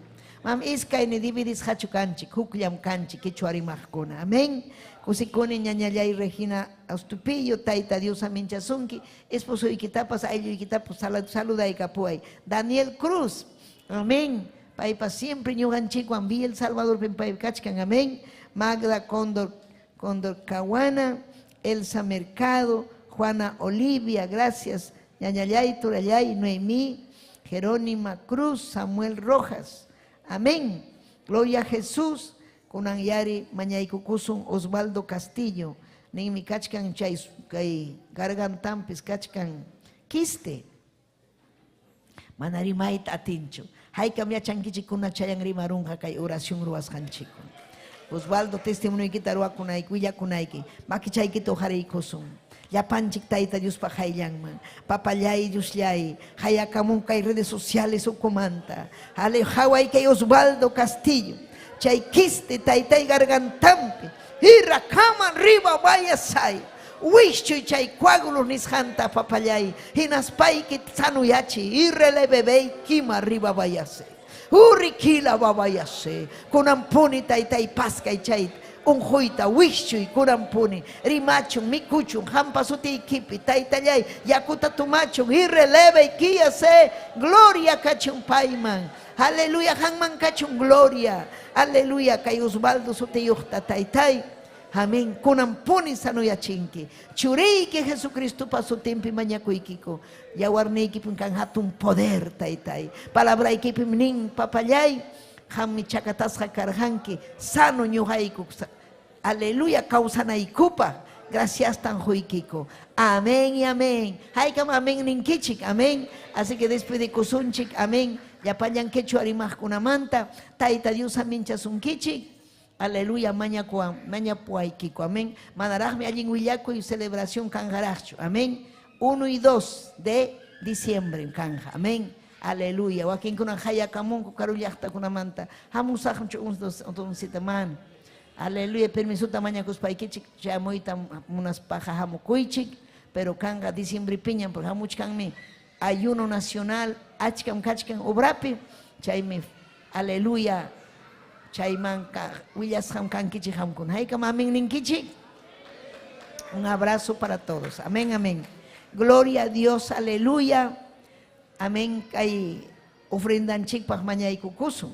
Mam iskayni dividisqachu kanchik, hukllam kanchik quechua rimaqkuna. Amén. Kusikuni ñañallay Regina Astupillo, Tayta Dios aminchasunki, esposoykitapas, aylluykitapas saludaykapuway. Daniel Cruz, amén. Paypas siempre ñuqanchikwan Villa El Salvador pay kachkan, amén. Magda Cóndor, Cóndor Caguana, Elsa Mercado, Juana Olivia, gracias. Ñañallay, Turallay, Noemí, Jerónima Cruz, Samuel Rojas. Amén. Gloria a Jesús. Kunan yari mañaykukusun Osvaldo Castillo. Ninmi kachkan chay kay gargantampis kachkan quiste. Mana rimayta atinchu. Haykam yachankichikuna chayan rimarunqa kay oración ruwasqanchikun. Osvaldo testimonioykita ruwakunayki, willakunayki. Makichaykita uqariykusun. Llapanchik Tayta Diospaq hayllanman. Papallay Diosllay, hayakamun kay redes sociales ukumanta. Ale haway kay Osvaldo Castillo. Chay quiste taytay gargantampi. Irakaman riba vayasay. Wischuy chay coágulos nisqanta papallay. Hinaspayki sanuyachi. Irrelebebey kima riba vayase. Urikila babayase. Kunampuni taytay paskay chay unquyta wischuy kunampuni. Rimachun mikuchun hampa sutiykipi taytallay yakuta tumachun irreleve kiyase. Gloria kachun payman. Aleluya hanman kachun gloria. Aleluya kay Osvaldo sutiyuqta taytay. Amén. Kunampuni sanuyachinki. Churiyki Jesucristopa sutinpi mañakuykiko. Yawarniykipim kan hatun poder taytay. Palabraykipim nin papallay. Qammi chakatasqa karqanki. Sano ñuqayku. Aleluya kawsanaykupaq. Gracias tan huykiko. Amén y amén. Haykam amén ninkichik. Amén. Así que despedikusunchik. Amén. Llapallan quechua rimaqkunamanta. Tayta Dios aminchasunkichik. Aleluya, mañapuaykiko. Amén. Manaraqmi allin willakuy celebración kanqaraqchu. Amén. 1 y 2 de diciembre kanja. Amén. Aleluya. Wakinkuna hayakamunku karu llaqtakunamanta. Hamusaqchu unsita man. Aleluya. Permisuta mañakuspaykichik chamuyta munaspaqa hamukuychik. Pero kanqa diciembre piñan porque hamuchkanmi ayuno nacional achkam kachkan obrapi. Chaymi aleluya. Chaymanka willasqam kankichik hamkuna. Haykam amén ninkichik. Un abrazo para todos. Amén, amén. Gloria a Dios, aleluya. Amén. Kay ofrendanchikpaq mañaykukusun.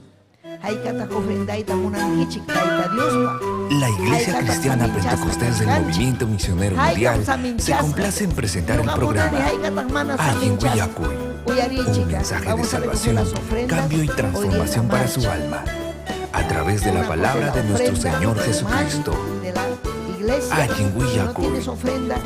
Haykataq ofrendayta munankichik Tayta Diospaq. La Iglesia Cristiana Pentecostés del Movimiento Misionero Mundial se complace en presentar el programa Allin Willakuy, un mensaje de salvación, cambio y transformación para su alma, a través de la palabra de nuestro Señor Jesucristo. De la iglesia. Allin Si no Willakuy. tienes ofrenda,